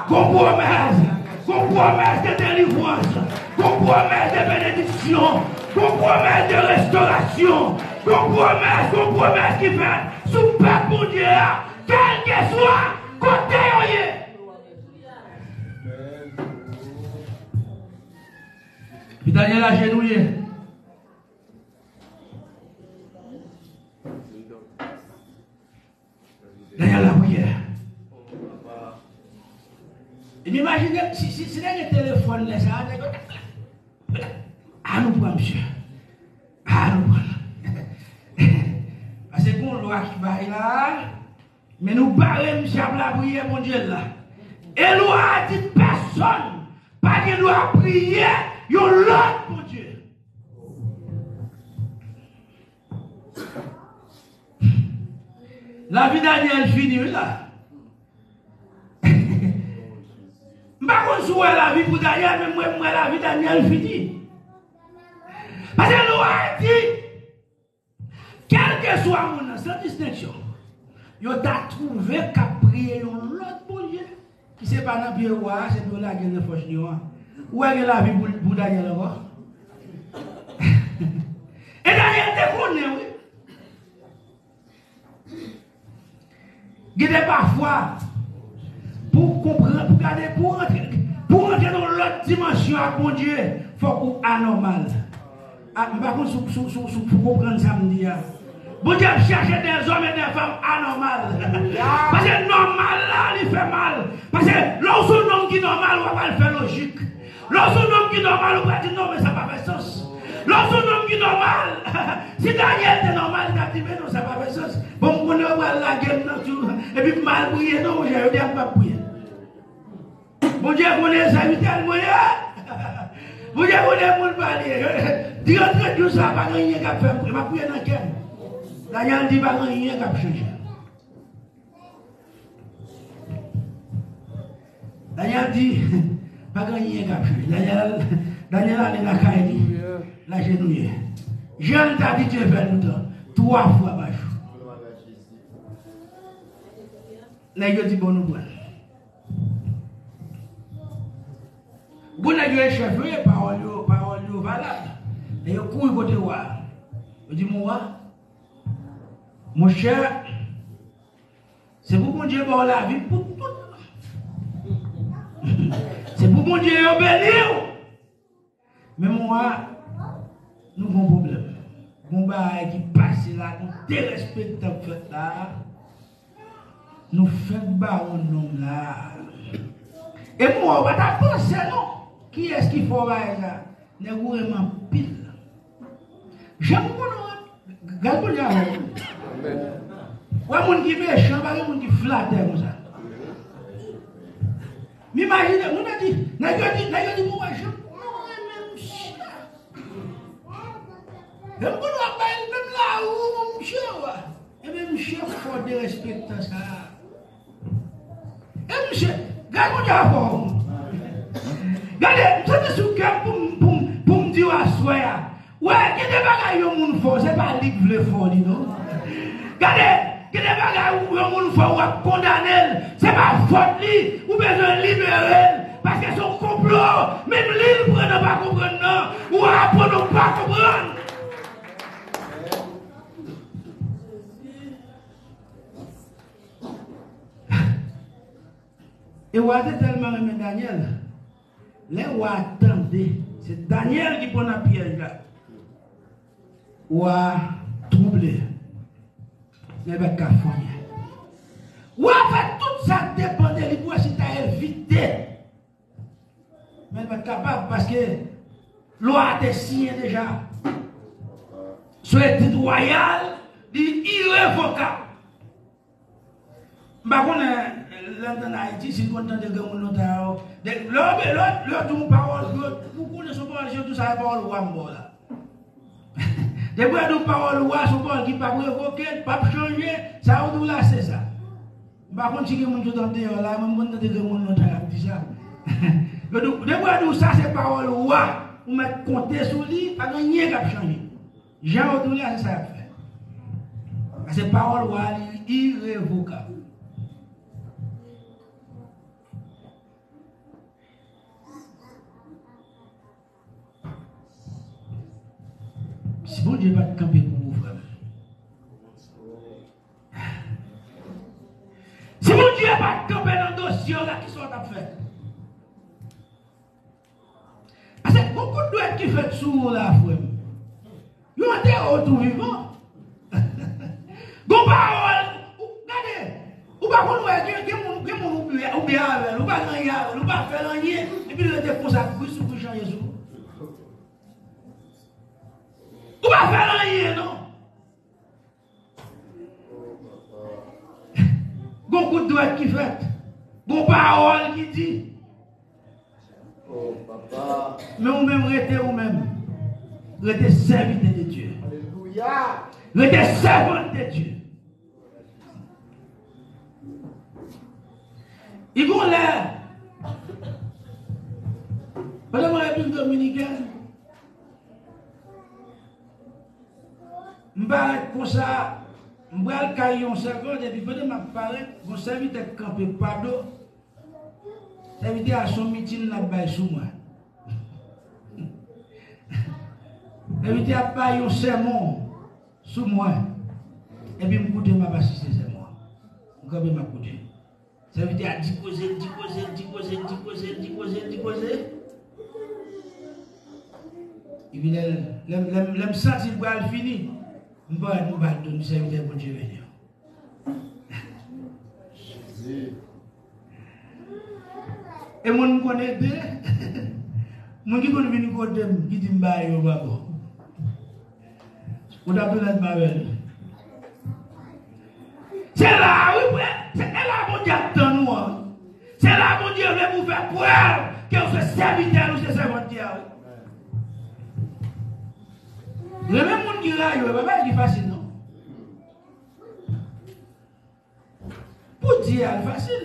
gon pwomès, gon pwomès de delivrans, gon pwomès de benediksyon, gon pwomès de restorasyon, gon pwomès, gon pwomès ki fèt sou pèp Bondye a, kèlkeswa kote yo ye. Epi Danyèl ajenouye. Danyèl lapriyè. E m imajine, si, si, si te gen telefòn lè sa a, nèg yo t ap, a nou pran misye. A nou pran l. Paske gon lwa ki bay la, men nou bare misye ap lapriyè Bondye l la. E lwa a di pèsonn pa gen dwa priye yon lòt Bondye. Lavi Danyèl fini, wi, la. M pa konn si w wè lavi pou Danyèl, men mwen, m wè lavi Danyèl fini. Paske lwa a di, kèlkeswa moun nan, san distenksyon, yo ta twouve k ap priye yon lòt Bondye, ki se pa nan pye wa a, se pou yo lage l nan fòs lyon an. Ou wè gen lavi pou, pou Danyèl ankò? E Danyèl te konnen, wi. Gen de pafwa, pou w konprann, pou gade, pou w rantre, pou w rantre nan yon lòt dimansyon ak Bondye, fòk ou anòmal. A, m pa konn si w, si w, si w, si w konprann sa m di a. Bondye ap chache des hommes et des femmes anormal. Paske nòmal la, li fè mal. Paske lè w se yon nonm ki nòmal, w ap al fè lojik. Lè w se yon nonm ki nòmal, ou pral di, "Non, men sa pa fè sans." Lè w se yon nonm ki nòmal, si Daniel te nòmal, li t ap di, "Men non, sa pa fè sans. Bon, m konnen yo pral lage m nan tou, epi m al priye, non, monchè, yo di a m p ap priye." Bondye konnen sèvitè l mwen ye. Bondye konnen moun pa li ye. Trant jou sa, pa gen anyen k ap fè m priye. M ap priye nan kè m. Daniel di, "Pa gen anyen k ap chanje." Daniel di, "Pa gen anyen k ap chanje." Daniel, Daniel ale lakay li, l ajenouye. Jan l t abitye fè l toutan, twa fwa pa jou. Nèg yo di, "Bon, nou pran l." Bon, nèg yo e chèf yo ye, pawòl yo, pawòl yo valab. Nèg yo kouri kote wa a. Yo di, "Mon wa, monchè, se pou Bondye ba w lavi pou tout. Se pou Bondye yo beni w." Men mon wa, nou gon pwoblèm. Gon bagay ki pase la, gon derespektan k fèt la. Nou fèk ba yon nonm la. E mon wa, ou pa ta panse non. Kiyès ki fè w bagay sa? Nèg ou renmen anpil. Jan m konnen w, gad Bondye avè w. Wè moun ki mechan, pa gen moun ki flatè konsa. M imajine, moun nan di, nèg yo di, nèg yo di, "Bon, wè, jan m renmen misye." Menm pou nou ap bay l menm lari, misye, wè. Ebyen, misye fò derespektan sa. E misye, gad moun sa fò. Gade, m santi sou kè m pou m, pou m, pou m di w aswè a. Wè, gen de bagay yon moun fè w, se pa li k vle fè w li, non. Gade, gen de bagay yon moun fè w, w ap kondane l, se pa fòt li, ou bezwen libere l, paske se yon konplo, menm li l pran nan pa konprann nan, ou aprann ou pa konprann. E wa te tèlman renmen Danyèl, lè wa tande se Danyèl ki pran nan pyèj la, wa twouble. Li pa t ka fè anyen. Wa fè tout sa k depann de li pou wè si l ta evite. Men li pa t kapab paske lwa a te siyen deja. Sou yon tit wayal, li irevokab. M pa konnen, lè n t ann Ayiti, si n konn tande granmoun lontan yo. Lè yo, lè yo, lè yo di yon pawòl, yo, ou konnen se yon pawòl, sitou sa se pawòl wa m ba w la. Depi yo di yon pawòl wa, se yon pawòl ki p ap revoke, p ap chanje, sa yo di w la, se sa. M pa konn si gen moun ki sot andeyò la, mwen m konn tande granmoun lontan y ap di sa. Yo di w, depi yo di w sa se pawòl wa, ou mèt konte sou li, pa gen anyen k ap chanje. Jan yo di w la, se sa y ap fè. Paske pawòl wa a, li irevokab. Si Bondye pa t kanpe pou ou, frè m. Si Bondye pa t kanpe nan dosye w la, kisa w t ap fè? Paske gon kout dwèt ki fèt sou ou la, frè m. Yo antere w tou vivan. Gon pawòl, ou, gade, ou pa konn wè, gen, gen moun, gen moun ou byen, ou byen avè l, ou pa gen anyen avè l, ou pa fè l anyen, epi l rete konsa, bri sou bri chanje sou ou. Ou pa fè l anyen, non. Gon kout dwèt ki fèt. Gon pawòl ki di. Men ou menm, rete ou menm. Rete sèvitè de Dye. Rete sèvant de Dye. I gon lè, pandan mwen Repiblik Dominikèn, m parèt konsa, m pral kay yon sèvant, epi pandan m ap parèt, gon sèvitè k kanpe pa do, sèvitè a se yon mitin l ap bay sou mwen. Sèvitè ap bay yon sèmon sou mwen. Epi m koute, m ap asiste sèmon an. M kanpe m ap koute. Sèvitè a di koze, l di koze, l di koze, l di koze, l di koze, l di koze. Epi lè, lè, lè, lè m santi l pral fini, m parèt m pral di l, sèvitè Bondye beni w. E moun m konnen de, moun ki konn vin kote m, ki di m bagay yo pa bon. Ou t ap tounen avè l. Se la, wi, frè. Se, e la Bondye ap tann ou an. Se la Bondye vle pou w fè prèv ke w se sèvitè l, ou se sèvant li a, wi. Renmen moun ki rayi w, e pa bagay ki fasil, non. Pou di a, l fasil.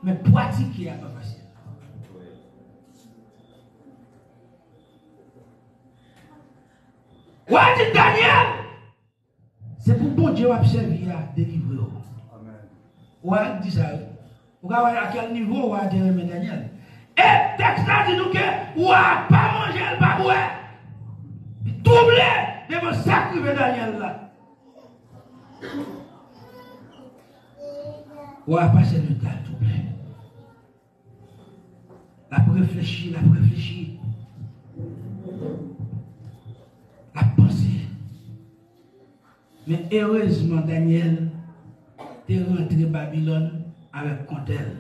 Men pratike a pa fasil. Wa di Danyèl, se pou Bondye w ap sèvi a delivre w. Wa di sa, wi. Ou ka wè a kèl nivo wa te renmen Danyèl. E tèks la di nou ke wa pa manje, l pa bwè. Li twouble devan sa k rive Danyèl la. Wa pase leta l twouble. L ap reflechi, l ap reflechi. L ap panse. Men erezman, Danyèl te rantre Babilòn avèk kontè l.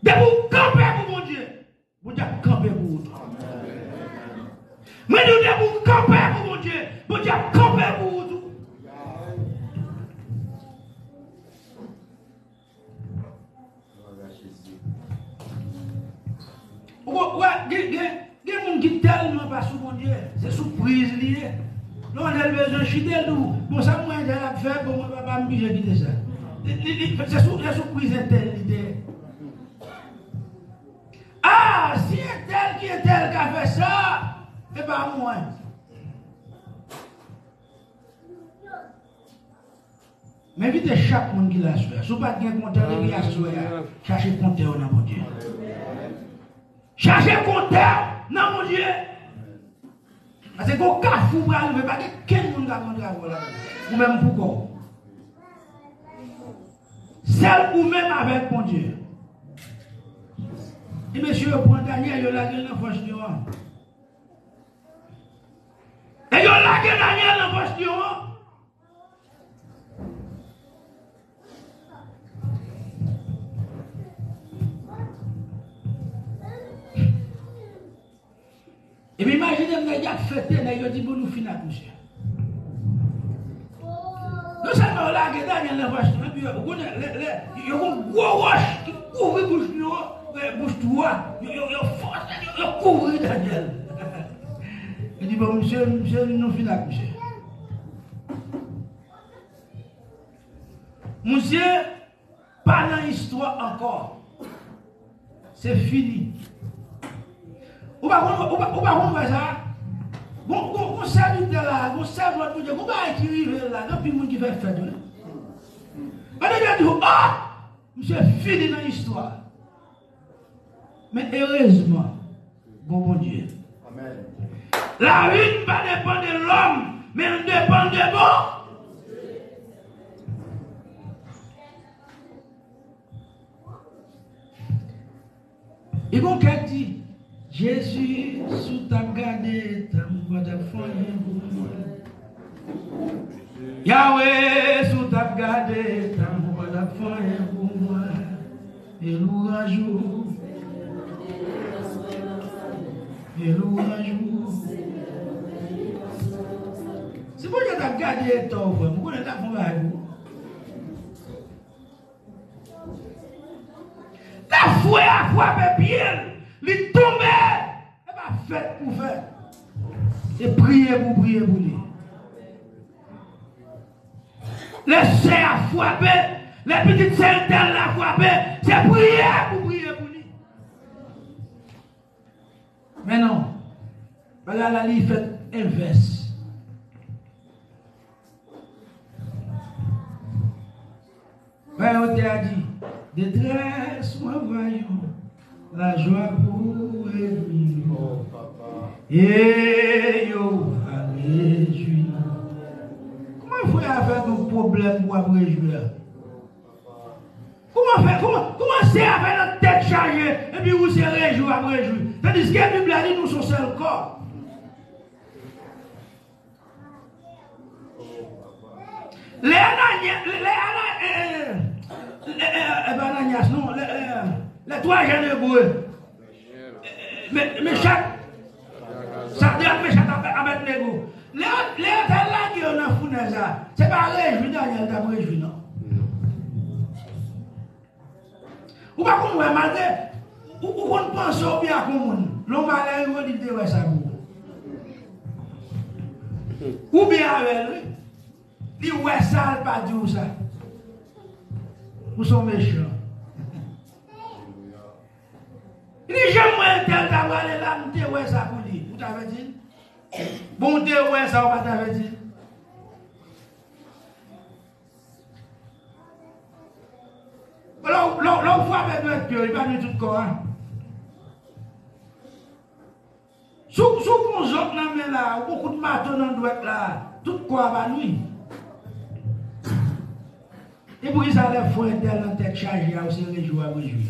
Depi w kanpe pou Bondye, Bondye ap kanpe pou ou tou. Mwen di w, depi w kanpe pou Bondye, Bondye ap kanpe pou ou tou. Ou wè, gen, gen, gen moun ki tèlman pa sou Bondye, se sou priz li ye. Lè w lè l bezwen chite, l di w, bon, sa mwen entèl ap fè, bon, mwen papa m pije kite sa. Li, li, li, se sou, se sou priz entèl li te ye. Ah, si entèl ki entèl ka fè sa, e pa mwen. M envite chak moun ki la aswè a. Si w pa t gen kontè w depi aswè a, chache kontè w nan Bondye. Chache kontè w nan Bondye. Paske gon kafou pral rive, pa gen kenn moun k ap rantre avè w ladan. Ou menm pou kò w. Sèl ou menm avèk Bondye. E mesye yo pran Danyèl, yo lage l nan fòs lyon an. E yo lage Danyèl nan fòs lyon an. Epi imajine m, nèg y ap fete, nèg yo di, bon, nou fin ak misye. Non sèlman yo lage Danyèl nan fòs lyon an, epi yo, ou konnen, lè, lè, yo gon gwo wòch ki kouvri bouch lyon an, bouch twou a, yo, yo, yo fòse, yo, yo kouvri Danyèl. Yo di, bon, misye, misye, nou fin ak misye. Misye pa nan istwa ankò. Se fini. Ou pa konn, ou pa, ou pa konn wè sa? Gon, gon, gon sèvitè la, gon sèvant Bondye, gon bagay ki rive la, gen anpil moun ki fè fèt, wi. Pandan yo di, oh! Misye fini nan istwa. Men erezman, gon Bondye. Lavi n pa depann de lòm, men l depann de Bondye. Li gon kèk di, Jezi, si w t ap gade eta m, ou pa t ap fè anyen pou mwen. Yawe, si w t ap gade eta m, ou pa t ap fè anyen pou mwen. E louranj ou. E louranj ou. Si Bondye t ap gade eta w, frè m, ou konnen l t ap fè yon bagay pou ou. Lè fwe a frape pye l, li tonbe, e pa fèt pou fè. Se priye pou priye pou li. Lè sè a frape, lè pitit sè entèl la frape, se priye pou priye pou li. Men non, bagay la li fèt envès. Bagay otè a di, detrès mwen vwayon, lajwa pou ènmi yo. E yo va rejwi nan. pwoblèm pou w ap rejwi a? Kòman fè, kòman, kòman se afè nan tèt chaje, epi ou se rejwi w ap rejwi? Tandiske Bib la di nou se yon sèl kò. Lè Ananya, lè Ana, eh, eh, eh, eh, eh, pa Ananyas, non, lè, eh, lè twa jèn Ebre, eh, eh, Me-, Mechak, Sadrak, Mechak, Abè-, Abèdnego. Lè, lè yo t al lage yo nan founèz la, se pa rejwi Danyèl t ap rejwi, non. Ou pa konn wè, malgre ou, ou konn panse ou byen ak yon moun, lè yon malè rive, li te wè sa pou ou. Ou byen avè l, wi. Li wè sa, l pa di w sa. Ou se yon mechan. Li janm wè entèl ta prale la, m te wè sa pou li. Ou t avèti l? Bon, ou te wè sa, ou pa t avèti l? Lè w, lè w, lè w frape dwèt pye w, li pa nwi tout kò a. Si w, si w pran zòt nan men la, ou pran kout mato nan dwèt la, tout kò a pa nwi. E poukisa lè frè entèl nan tèt chaje a, ou se rejwi w ap rejwi?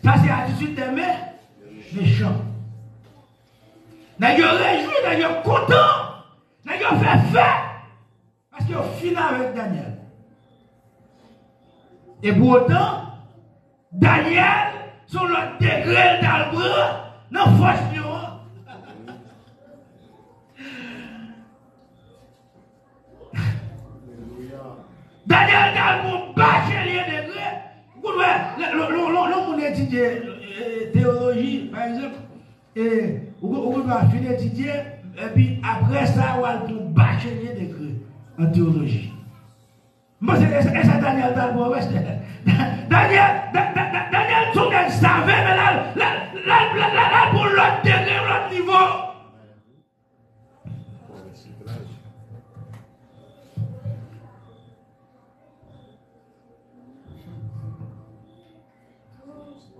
Sa se atitid dè me-, mechan. Nèg yo rejwi, nèg yo kontan, nèg yo fè fèt. Paske yo fin avèk Danyèl. E pou otan, Danyèl, se yon lòt degre l t al pran nan fòs lyon an. Danyèl t al pran yon bachelye degre. Ou konn wè, lè, lè, lè, lè, lè yon moun etidye, eh, teyoloji, pa egzanp, e, ou, ou, ou dwe fin etidye, epi apre sa, ou al pran yon bachelye degre an teyoloji. M panse e sa, e sa Danyèl t al pran, wè. Danyèl, Da-, Da-, Da-, Danyèl t on nèg save, men l al, l al, l al, l al, l al, l al pran yon lòt degre, yon lòt nivo.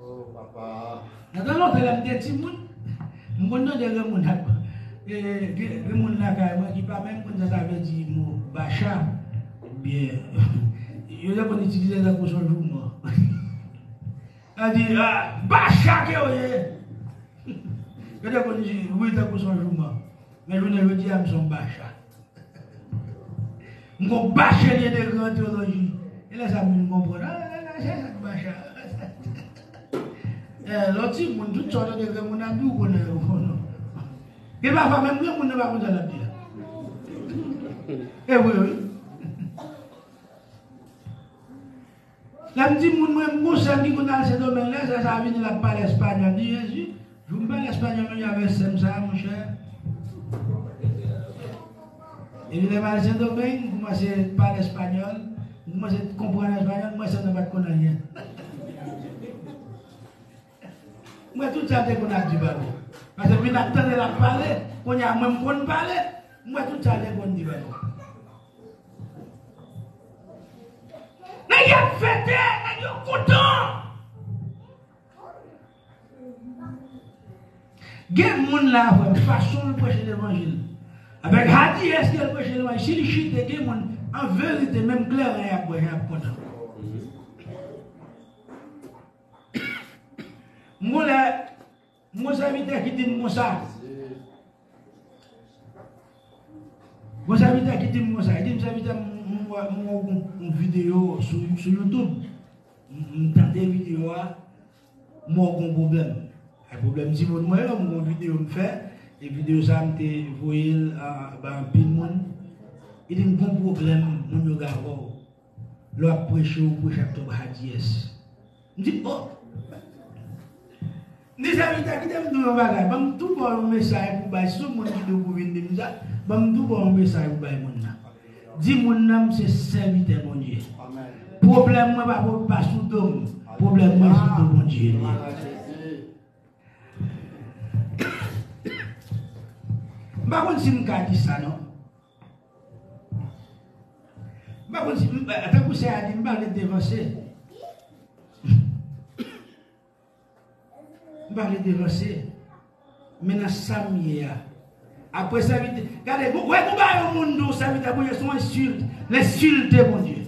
Oh, papa. Nan tan lontan, lè m te timoun, m konn tande granmoun ap, e, gen, gen moun lakay mwen ki pa menm konn sa sa vle di mo bacha, oubyen, yo te konn itilize l tankou se yon jouman. Yo di, "Ah, bacha ke w ye." Yo te konn di, wi, tankou se yon jouman. Men jounen jodi a, m se yon bacha. M gon bachelye degre an teyoloji. E lè sa m vin konprann. Ah, se sa k bacha. Eh, lè w timoun, tout sa w tande granmoun ap di, ou konnen, ou konnen. Gen pafwa, menm granmoun nan pa konn sa l ap di a. E vre, wi. Lè m timoun, mwen, m gon sè m ki konn al Sendomeng, lè sè sa vini, l ap pale espanyòl. Di, Jezi, jou m pale espanyòl menm jan avèk sè m sa a, monchè. Epi lè m al Sendomeng, m kòmanse pale espanyòl, m kòmanse konprann espanyòl, m wè sè m nan pa t konn anyen. M wè tout sa l te konn ap di pa bon. Paske m vin ap tande l ap pale, kounye a mwen m konn pale, m wè tout sa l te konn di pa bon. Nèg y ap fete, nèg yo kontan. Gen moun la, frè m, fason l preche levanjil, avèk hadiyès ke l preche levanjil, si li chite, gen moun, an verite, menm kleren y ap bwè, y ap kontan. M gon lè, m gon sèvitè ki di m konsa. Gon sèvitè ki di m konsa. Li di m, "Sèvitè, m, m, m wè, m wè yon, yon videyo sou, sou YouTube. M, m tande videyo a, m wè w gon pwoblèm." E pwoblèm timoun mwen yo, m gon videyo m fè. E videyo sa a, m te voye l a, ba anpil moun. Li di m, "Gon pwoblèm, moun yo gen avè w. Lè w ap preche, ou preche ak twòp hadiyès." M di, "Oh!" M di, "Sèvitè, kite m di w yon bagay. Ban m tou ba w yon mesaj pou bay. Si se yon moun ki di w pou vin di m sa, ban m tou ba w yon mesaj pou bay moun nan. Di moun nan, m se sèvitè Bondye. Pwoblèm mwen pa, pa sou do m. Pwoblèm mwen sou do Bondye li ye." M pa konn si m ka di sa, non. M pa konn si, m, tankou sè a di, m pa vle devanse. M pa vle devanse. Men nan sa m ye a, Apre sèvitè, gade, ou wè kou ba yon moun di w sèvitè Bondye se yon ensilt, l ensilte Bondye.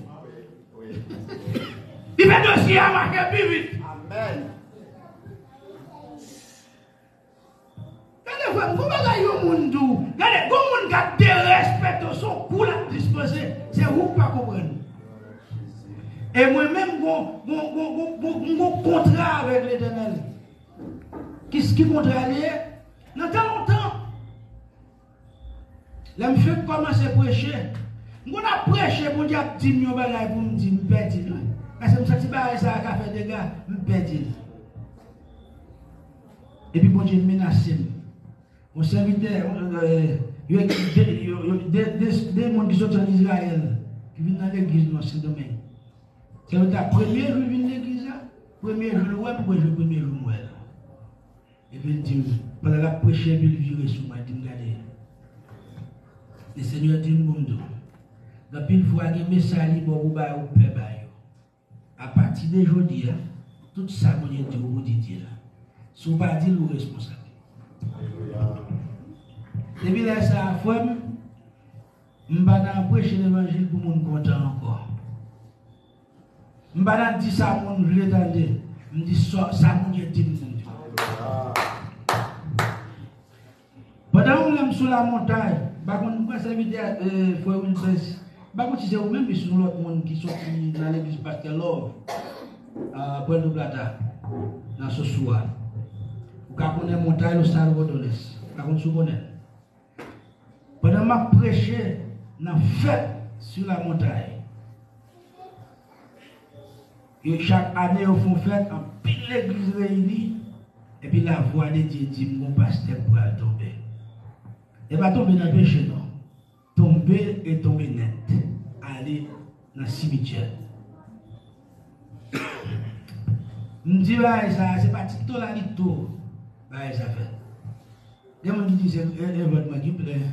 Li fè dosye a mache pi vit. Amèn. Gade frè m, gon bagay yon moun di w. Gade, gon moun k ap derespekte w, se yon kou l ap dispanse. Se ou k pa konprann. E mwen menm, gon, gon, gon, gon, gon, gon kontra avèk Letènèl. Ki, ki kontra li ye? Nan tan lontan, lè m fenk kòmanse preche, m konn ap preche, Bondye ap di m yon bagay pou m di, m pèdi l. Paske m santi bagay sa a ka fè dega, m pèdi l. Epi Bondye menase m. Yon sèvitè, yon, eh, yo, de, yo, yo, de, de, de moun ki soti ann Izrayèl, ki vin nan legliz nou an Sendomeng. Sèvitè a, premye jou l vin legliz la, premye jou l wè m, premye jou, premye jou m wè l. Epi l di m, pandan l ap preche, epi l vire sou mwen, l di m, gade. Lesenyè di m pou m di w, gen anpil fwa gen mesaj li ba w pou ba yo, ou pè ba yo. Apati de jodi a, tout sa Bondye di w, ou di Dye la. Si w pa di l, ou responsab. Depi lè sa a, frè m, m pa nan preche levanjil pou moun kontan ankò. M pa nan di sa moun vle tande. M di sa, sa Bondye di m pou m di. Pandan yon lè m sou lamontay, m pa konn, m kwè sèvitè, eh, frè Wilbens, m pa konn si se ou menm, si se yon lòt moun ki soti nan legliz Pastè Love, ah, Puerto Plata, nan Sosua. Ou ka konnen montay Los Algodones. M pa konn si w konnen. Pandan m ap preche nan fèt sou lamontay, e chak ane yo fè yon fèt, anpil legliz reyini, epi lavwa de Dye di m gon pastè k pral tonbe. E pa tonbe nan peche non. Tonbe e tonbe nèt. Ale nan simityè. M di bagay sa, se pa ti to la li to bagay sa fèt. Gen moun ki di se e, e vòt mwen ki plen.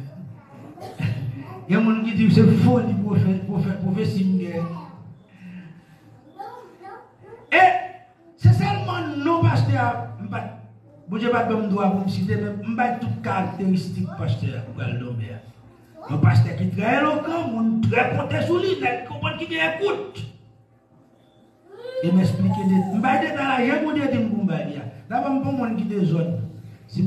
Gen moun ki di se foli pwofè, pwofè, pwofesi m gen. E se sèlman non pastè a, m pa t, Bondye pa t ban m dwa pou m site, men m bay tout karakteristik pastè a k pral tonbe a. Yon pastè ki trè elokan, moun trè konte sou li, nèg konprann ki gen ekout. E m esplike de, m bay detay la, jan Bondye di m pou m bay li a. Dabò m pa yon moun ki dezòd.